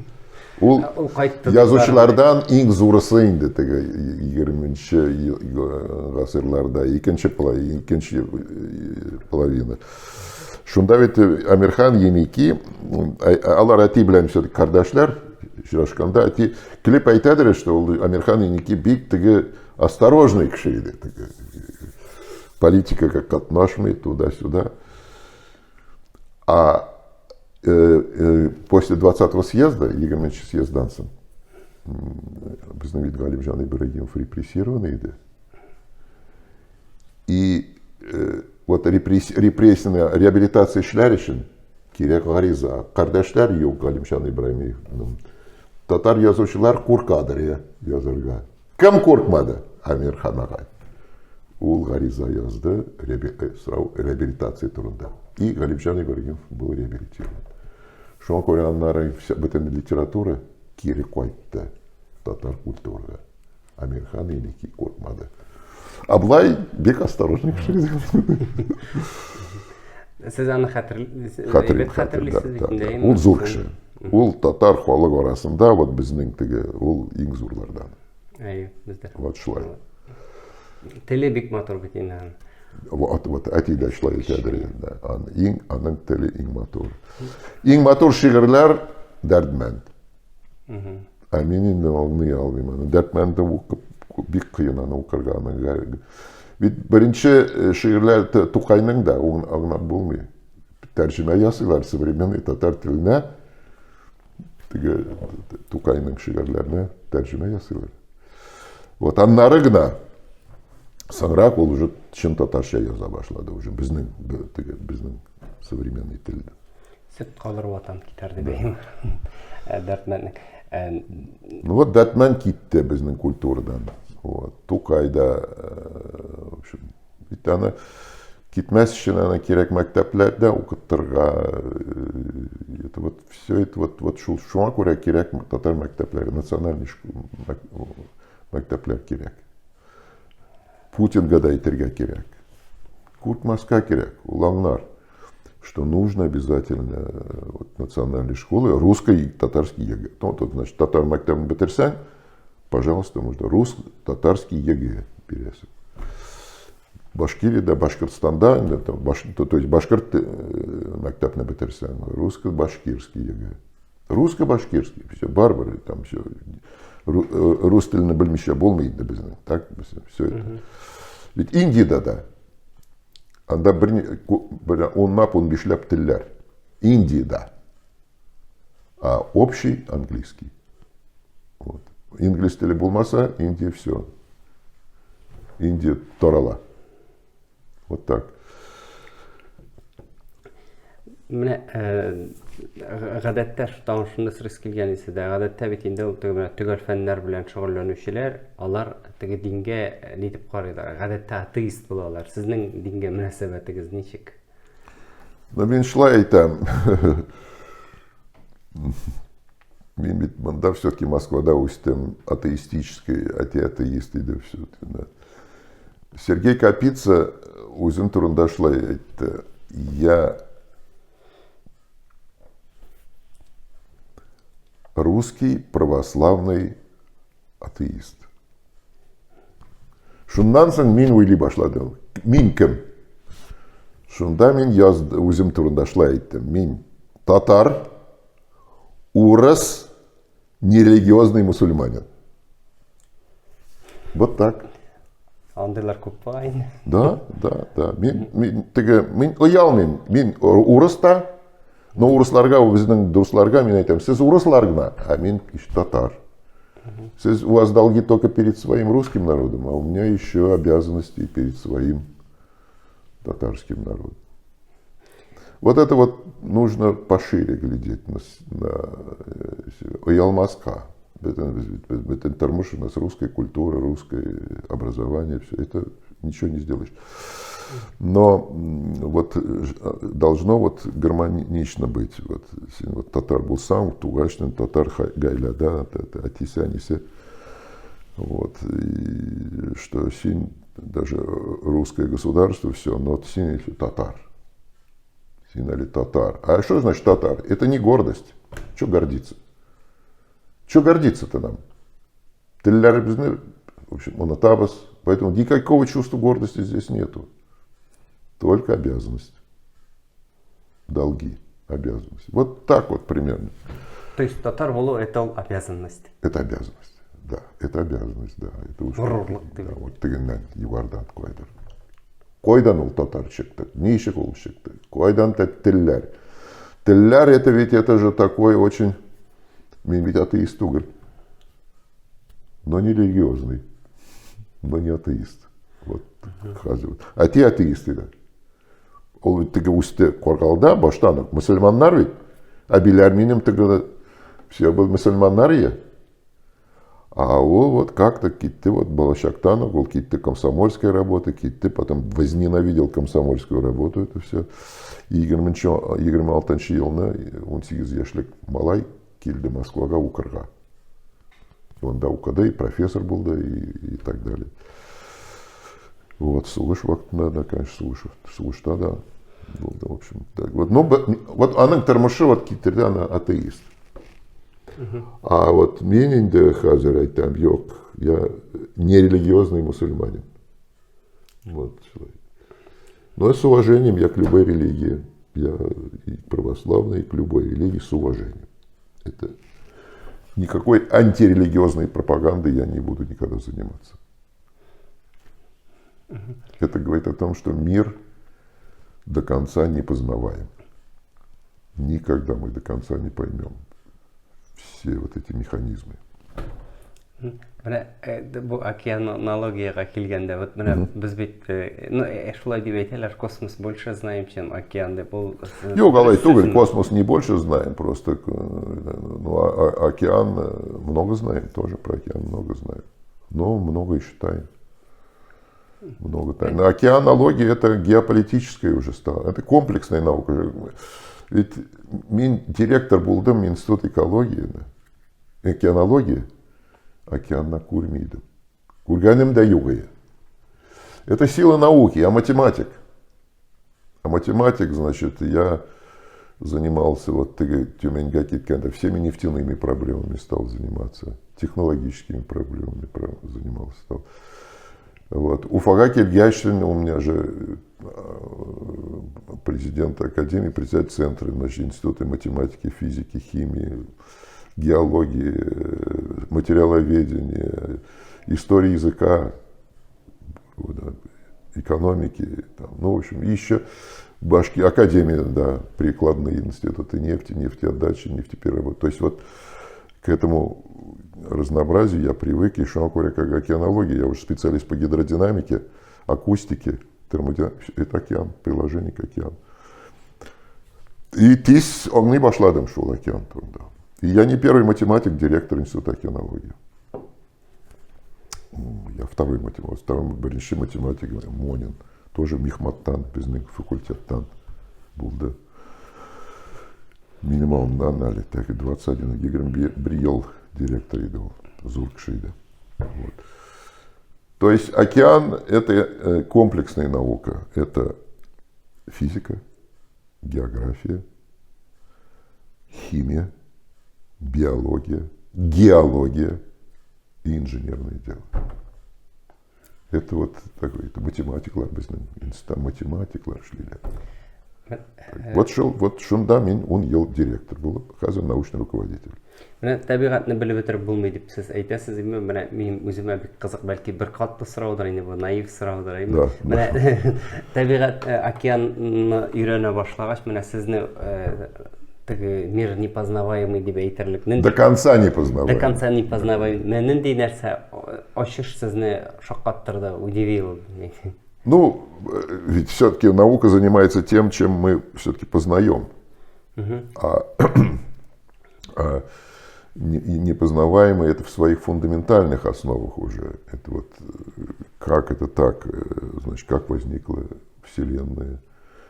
Ул, ул кайтты. Язучылардан иң зурысы инде теге 20-нче гасырларда, икенче икенче половина. Шунда бит Амирхан Еники, алар әти белән все кардәшләр, очрашканда әти килеп әйтәдер, что ул Амирхан Еники бик теге осторожный кеше иде. Теге политикага катнашмый, туда-сюда. А после 20-го съезда, 20 съезддан соң, безнең бит Галимҗан Ибраһимов репрессированный иде. И вот репрессияне, реабилитация эшләр өчен кирәк гариза. Кардәшләр юк Галимҗан Ибраһимовның. Татар язучылар куркадыр язырга. Кем куркмады? Әмирхан агай. Ул гариза язды, э, сорау реабилитация турында. И Галимҗан Ибрагимов был реабилитирован. Шуңа күрә аннары бөтен литература кире кайтты татар культурага. Әмирхан Еники куркмады. Аблай бик осторожный кеше. Сез аны хәтерлисез бит инде. Ул зур кеше. Ул татар халык арасында вот безнең теге ул иң зурлардан. Әйе, бездә. Вот шулай. Теле бик матур бит инде аның. Вот, вот әти дә шулай әйтәдер инде. Ан, иң, аның теле иң матур. Иң матур шигырьләр Дәрдмәнд. Ә мин инде аңлый алмыйм аны. Дәрдмәндне укып бик кыен аны укырга. Аны бит беренче э, шигырьләр Тукайның да аңлап булмый. Тәрҗемә ясыйлар современный татар теленә. Теге Тукайның шигырьләренә тәрҗемә ясыйлар. Вот аннары гына соңрак ул уже чын татарча яза башлады уже безнең теге безнең современный телдә. Сөт калыр ватан китәр дип әйтим. Э, Дәрдмәннең. Э, ну вот Дәрдмән китте безнең культурадан. Вот. Тукай да, э, в общем, бит аны китмәс өчен аны кирәк мәктәпләрдә укытырга. Это вот все это вот, вот шул шуңа күрә кирәк татар мәктәпләре, национальный мәктәпләр кирәк. Путинга да әйтергә кирәк. Куркмаска кирәк, ул аңлар, что нужно обязательно вот, национальные школы, русский и татарский ЕГЭ. Ну, тут, значит, татар мәктәбен бетерсәң, пожалуйста, можно рус, татарский ЕГЭ бирәсең. Башкириядә, Башкортстанда, инде, там, баш, то, то есть башкорт э, мәктәпне бетерсәң, русско-башкирский ЕГЭ. Русско-башкирский, все, барбары, там все. Э, рус телене белмичә булмый инде безнең, так, все это. Ведь Индиядә дә анда бер, бер унлап, унбишләп телләр. Индиядә. А общий английский. Вот. Инглиз теле булмаса, Индия все. Индия тарала. Вот так. Менә э, гадәттә тагын шуны сорыйсы килгән иде дә, гадәттә бит инде ул теге менә төгәл фәннәр белән шөгыльләнүчеләр, алар теге дингә э, ни дип карыйлар? Гадәттә атеист булалар. Сезнең дингә мөнәсәбәтегез ничек? Ну, мин шулай әйтәм. Мин бит монда все-таки Москвада үстем, атеистический, әти атеист иде все. Да. Сергей Капица үзен турында шулай әйтте. Я русский православный атеист. Шуннан соң мин уйлый башладым. Мин кем? Шунда мин яз, үзем турында шулай әйттем. Мин татар, урыс, нерелигиозный мусульманин. Вот так. Андыйлар күп була инде. Да, да, да. Мин, мин теге, мин оялмыйм. Мин урыс та, но урысларга, безнең дусларга мин әйтәм, сез урыслар гына, а мин татар. Сез, у вас долги только перед своим русским народом, а у меня еще обязанности перед своим татарским народом. Вот это вот нужно пошире глядеть на себя. Оялмаска. Бөтен тормыш у нас русская культура, русское образование, все это ничего не сделаешь. Но вот должно вот гармонично быть. Вот, вот татар булсаң, тугачтын татар гаиләдә, әтисе, әнисе. Вот, и что син даже русское государство, все, но син еще татар. Син әле татар. А что значит татар? Это не гордость. Че гордиться? Че гордиться-то нам? Телләребезне, в общем, онытабыз. Поэтому никакого чувства гордости здесь нету. Только обязанность. Долги, обязанность. Вот так вот примерно. То есть татар булу это обязанность? Это обязанность, да. Это обязанность, да. Это уж, Горурлык. Да, вот тегеннән, югарыдан кайдыр. Кайдан ул татар чыкты? Ничек ул чыкты? Кайдан телләр? Телләр это ведь это же такой очень... Мин ведь атеист түгел. Но не религиозный. Но не атеист. Вот. Хәзер. Әти атеист иде. Ул бит теге үсте Каргалда баштан ук. Мөселманнар бит. Әбиләр минем теге все был мөселманнар ие. А ул вот как-то китте, вот балачактан ук, ул китте комсомольская работа, китте, потом возненавидел комсомольскую работу, это все. 26 елны 18 яшьлек малай килде Москвага укырга. Онда укыды, и профессор булды, и так далее. Вот, сугыш вакытында да, конечно, сугыш, сугышта да булды, в общем. Так, вот, ну, вот аның тормышы вот китерде, аны атеист. А вот мин инде хәзер әйтәм, юк, я не религиозный мусульманин. Вот, шулай. Но с уважением я к любой религии. Я и православный, и к любой религии с уважением. Это никакой антирелигиозной пропагандой я не буду никогда заниматься. Это говорит о том, что мир до конца не познаваем. Никогда мы до конца не поймем все вот эти механизмы. Менә бу океанологиягә килгәндә, вот менә без бит, ну, шулай дип әйтәләр, космос больше знаем, чем океан дип. Ул Юк, алай түгел, космос не больше знаем, просто ну, океан много знаем, тоже про океан много знаем. Но много еще тайн. Много тайн. Но океанология это геополитическая уже стала, это комплексная наука. Ведь мин директор булдым институт экологии, да, океанологии, океанны күрми идем. Күргәнем дә юк иде. Это сила науки, я математик. А математик, значит, я занимался, вот теге Тюменьгә киткәндә, всеми нефтяными проблемами стал заниматься, технологическими проблемами занимался стал. Вот. Уфага килгәч, у меня же президент академии, председатель центра, значит, института математики, физики, химии, геологии, материаловедения, истории языка, экономики, там, ну, в общем, еще башки, академия, да, прикладные институты нефти, нефтеотдачи, нефтепереработки. То есть вот к этому разнообразию я привык, и шуңа күрә, как океанология, я уже специалист по гидродинамике, акустике, термодинамике, это океан, приложение к океану. И тиз аңлый башладым шул океан турында. И я не первый математик, директор института океанологии. Я второй математик, второй беренче математик Монин, тоже мехматтан, безнең факультеттан булды. Минем алдымнан әле так 21, 21 ел директор иде ул, зур кеше иде. Вот. То есть океан – это комплексная наука, это физика, география, химия, биология, геология и инженерное дело. Это вот такой, это математиклар безнең институтта математиклар эшлиләр. Вот шул, вот шунда мин 10 ел директор булып, хәзер научный руководитель. Менә табигатьне белеп бетереп булмый дип сез әйтәсез, әйме? Менә минем үземә бик кызык, бәлки бер катлы сораудыр инде бу, наив сораудыр, әйме? Да, Менә табигать океанны өйрәнә башлагач, менә сезне теге мир непознаваемый дип әйтерлек. Нинди, До конца непознаваемый. До конца непознаваемый. Менә нинди нәрсә ачыш сезне шаккаттырды, удивил? Ну, ведь все-таки наука занимается тем, чем мы все-таки познаем. А непознаваемое это в своих фундаментальных основах уже. Это вот как это так, значит, как возникла Вселенная.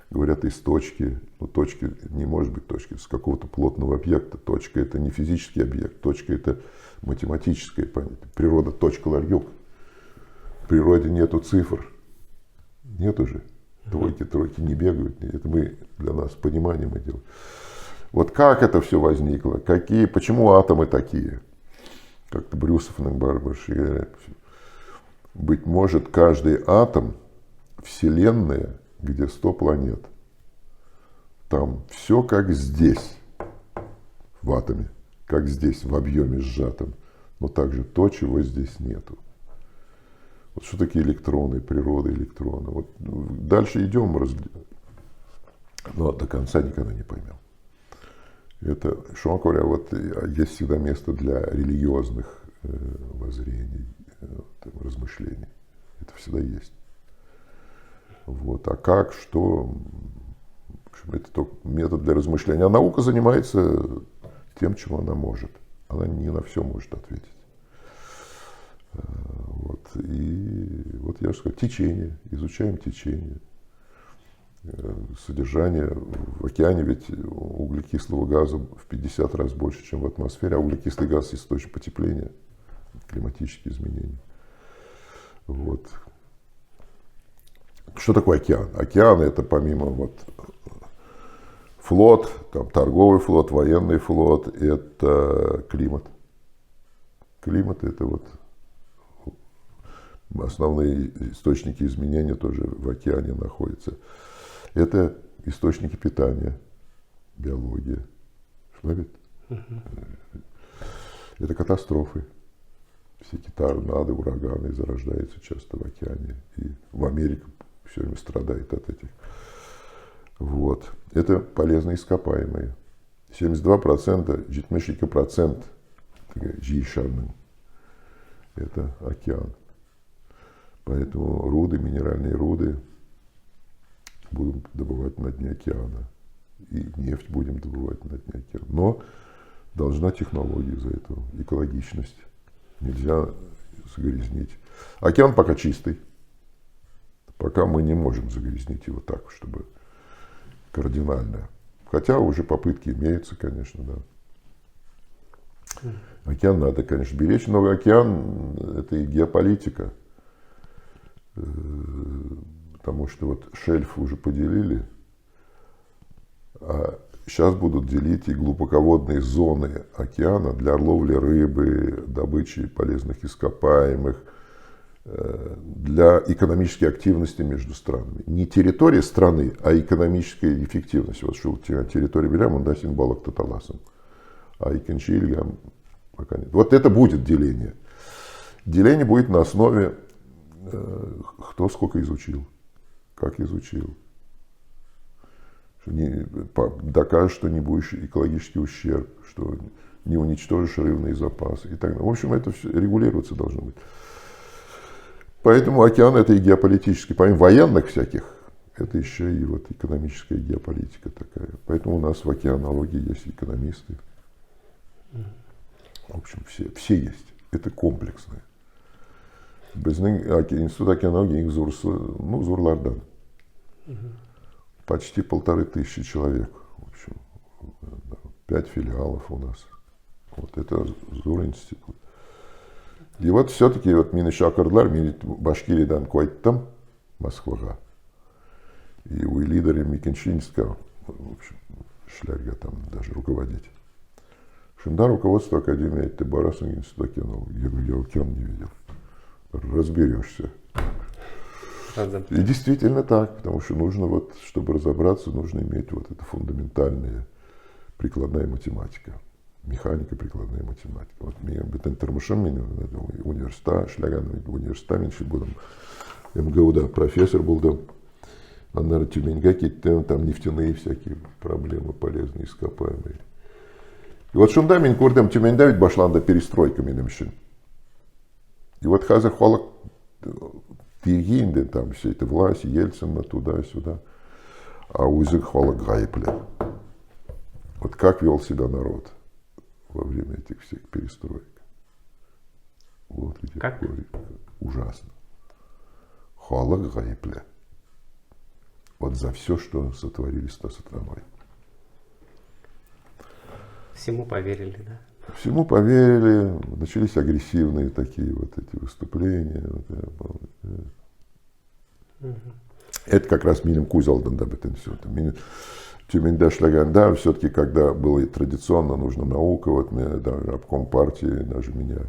Говорят, из точки, но точки не может быть точки, с какого-то плотного объекта. Точка это не физический объект, точка это математическое понятие. Природа точка ларьюк. В природе нету цифр. Нет уже. Двойки, тройки не бегают. Это мы для нас понимание мы делаем. Вот как это все возникло, какие, почему атомы такие? Как-то Брюсов говорят. Быть может, каждый атом Вселенная, где 100 планет. Там все как здесь, в атоме, как здесь, в объеме сжатом, но также то, чего здесь нету. Вот что такие электроны, природа электрона. Вот дальше идем, но до конца никогда не поймем. Это, что говоря, вот есть всегда место для религиозных воззрений, размышлений. Это всегда есть. Вот. А как, что, в общем, это только метод для размышления. А наука занимается тем, чем она может. Она не на все может ответить. Вот. И вот я же сказал, течение, изучаем течение. Содержание в океане ведь углекислого газа в 50 раз больше, чем в атмосфере, а углекислый газ – источник потепления, климатические изменения. Вот. Что такое океан? Океан – это помимо вот флот, там, торговый флот, военный флот, это климат. Климат – это вот основные источники изменения тоже в океане находятся. Это источники питания, биология. Что ведь? Это катастрофы. Всякие торнадо, ураганы зарождаются часто в океане. И в Америке все время страдает от этих. Вот. Это полезные ископаемые. 72%, 72% Җир это океан. Поэтому руды, минеральные руды будем добывать на дне океана. И нефть будем добывать на дне океана. Но должна технология за это, экологичность. Нельзя загрязнить. Океан пока чистый. Пока мы не можем загрязнить его так, чтобы кардинально. Хотя уже попытки имеются, конечно, да. Океан надо, конечно, беречь, но океан – это и геополитика. Потому что вот шельф уже поделили, а сейчас будут делить и глубоководные зоны океана для ловли рыбы, добычи полезных ископаемых, для экономической активности между странами. Не территория страны, а экономическая эффективность. Вот что территория берем, он даст балык тота аласың. А икенче илгә пока нет. Вот это будет деление. Деление будет на основе кто сколько изучил, как изучил. Что не, докажешь, что не будешь экологический ущерб, что не уничтожишь рыбные запасы и так далее. В общем, это все регулироваться должно быть. Поэтому океан это и геополитический, помимо военных всяких, это еще и вот экономическая геополитика такая. Поэтому у нас в океанологии есть экономисты. В общем, все есть. Это комплексное. Безнең институт океанологии иң зурысы, ну, зурлардан. Почти 1500 человек. В общем, да, 5 филиалов у нас. Вот это зур институт. И вот все-таки вот мине чакырдылар, мин Башкириядән кайттым Москвага. И уйлыйлар икенче институтка, в общем, эшләргә там даже руководить. Шунда руководство Академии әйтте, барасың институт океанологии. Я говорю, я океан не видел. Разберешься. И действительно так, потому что нужно вот, чтобы разобраться, нужно иметь вот это фундаментальная прикладная математика. Механика, прикладная математика. Вот минем бөтен тормышым мин университетта эшләгән, университетта мин булдым. МГУда профессор булдым. Аннары Тюменьгә киттем, там нефтяные всякие проблемы, полезные ископаемые. И вот шунда мин күрдем, Тюменьдә бит башланды перестройка минем өчен. И вот хәзер халык тирги инде там все это власть, Ельцина, туда-сюда. А үзе халык гаепле. Вот как вел себя народ во время этих всех перестроек. Вот где как? Ужасно. Халык гаепле. Вот за все, что сотворили с страной. Всему поверили, да? Всему поверили, начались агрессивные такие вот эти выступления. Вот, Это как раз минем күз алдында бөтен все это. Мин Тюменьдә эшләгәндә, все-таки, когда было традиционно нужна наука, вот мне даже обком партии, даже меня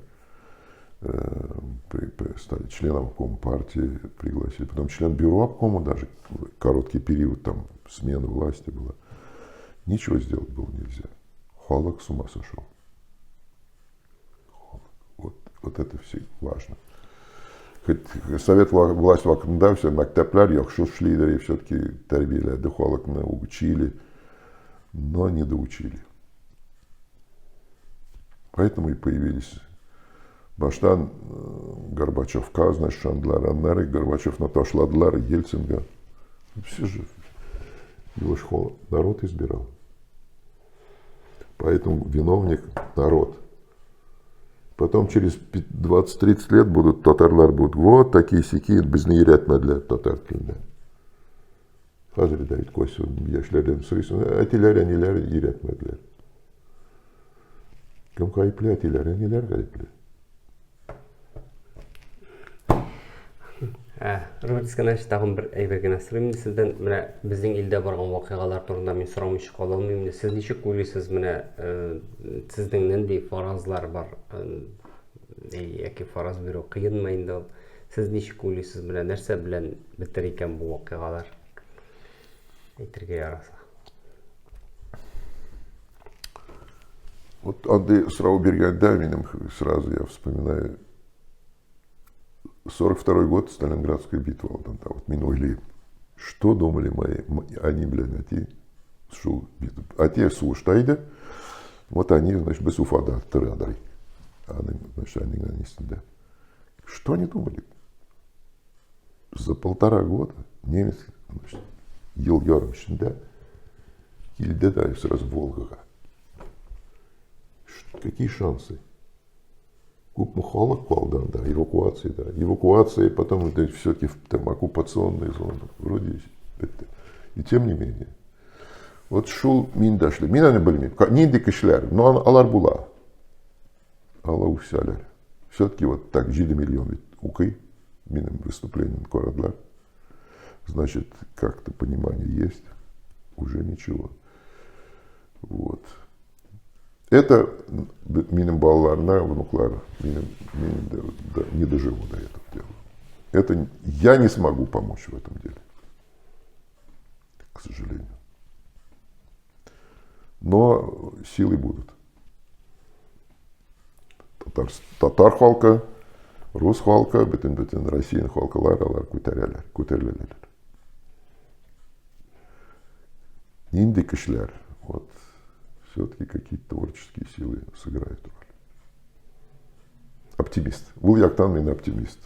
стали членом обкома партии, пригласили. Потом член бюро обкома даже, короткий период там смена власти была. Ничего сделать было нельзя. Халык с ума сошел. Халык. Вот, вот это все важно. Хоть совет власть вакытында все мәктәпләр яхшы эшлиләр и все-таки тәрбияләде халыкны, учили, но не доучили. Поэтому и появились баштан Горбачевка, значит, ышандылар, аннары Горбачевны ташладылар, Ельцинга. Все же его ж народ избирал. Поэтому виновник народ. Потом через 20-30 лет будут татарлар будут вот такие сякие безне өйрәтмәделәр татар теленә. Хәзер дә әйт кайсы яшьләрдән сорыйсың, әтиләр, әниләр өйрәтмәделәр. Кем гаепле, әтиләр, әниләр гаепле. Роберт Искәндәрович, тагын бер әйбер генә сорыйм инде сездән. Менә безнең илдә барган вакыйгалар турында мин сорамыйча кала алмыйм инде. Сез ничек уйлыйсыз, менә сезнең нинди фаразлар бар? Яки фараз бирү кыенмы инде ул? Сез ничек уйлыйсыз, менә нәрсә белән бетер икән бу вакыйгалар? Әйтергә яраса. Вот андый сорау биргәндә минем сразу я вспоминаю 42 год Сталинградская битва алдында. Вот мин уйлыйм, что думали мои, они, блин, әти, шул битва. Әти сугышта иде. Вот они, значит, без Уфада торалар. Аның, значит, аның әнисендә. Что они думали? За полтора года немец, значит, ел ярым эчендә килде дә сразу Волгага. Какие шансы? Күпме халык калды анда, эвакуациядә. Эвакуация, потом это все-таки там оккупационные зоны. Вроде бетте. И тем не менее. Вот шул мин дә эшлим. Мин аны белмим. Нинди кешеләр? Но алар була. Алар үсәләр. Все-таки вот так 7 миллион бит укый. Минем выступлением карадылар. Значит, как-то понимание есть. Уже ничего. Вот. Это минем балаларына, внуклар, минем, мин да, не доживу до этого дела. Это я не смогу помочь в этом деле, к сожалению. Но силы будут. Татар, татар халкы, рус халкы, бөтен-бөтен Россия халкылар алар күтәрәләр, күтәреләләр. Нинди кешеләр, вот, все-таки какие-то творческие силы сыграют роль. Оптимист. Ул яктан мин оптимист.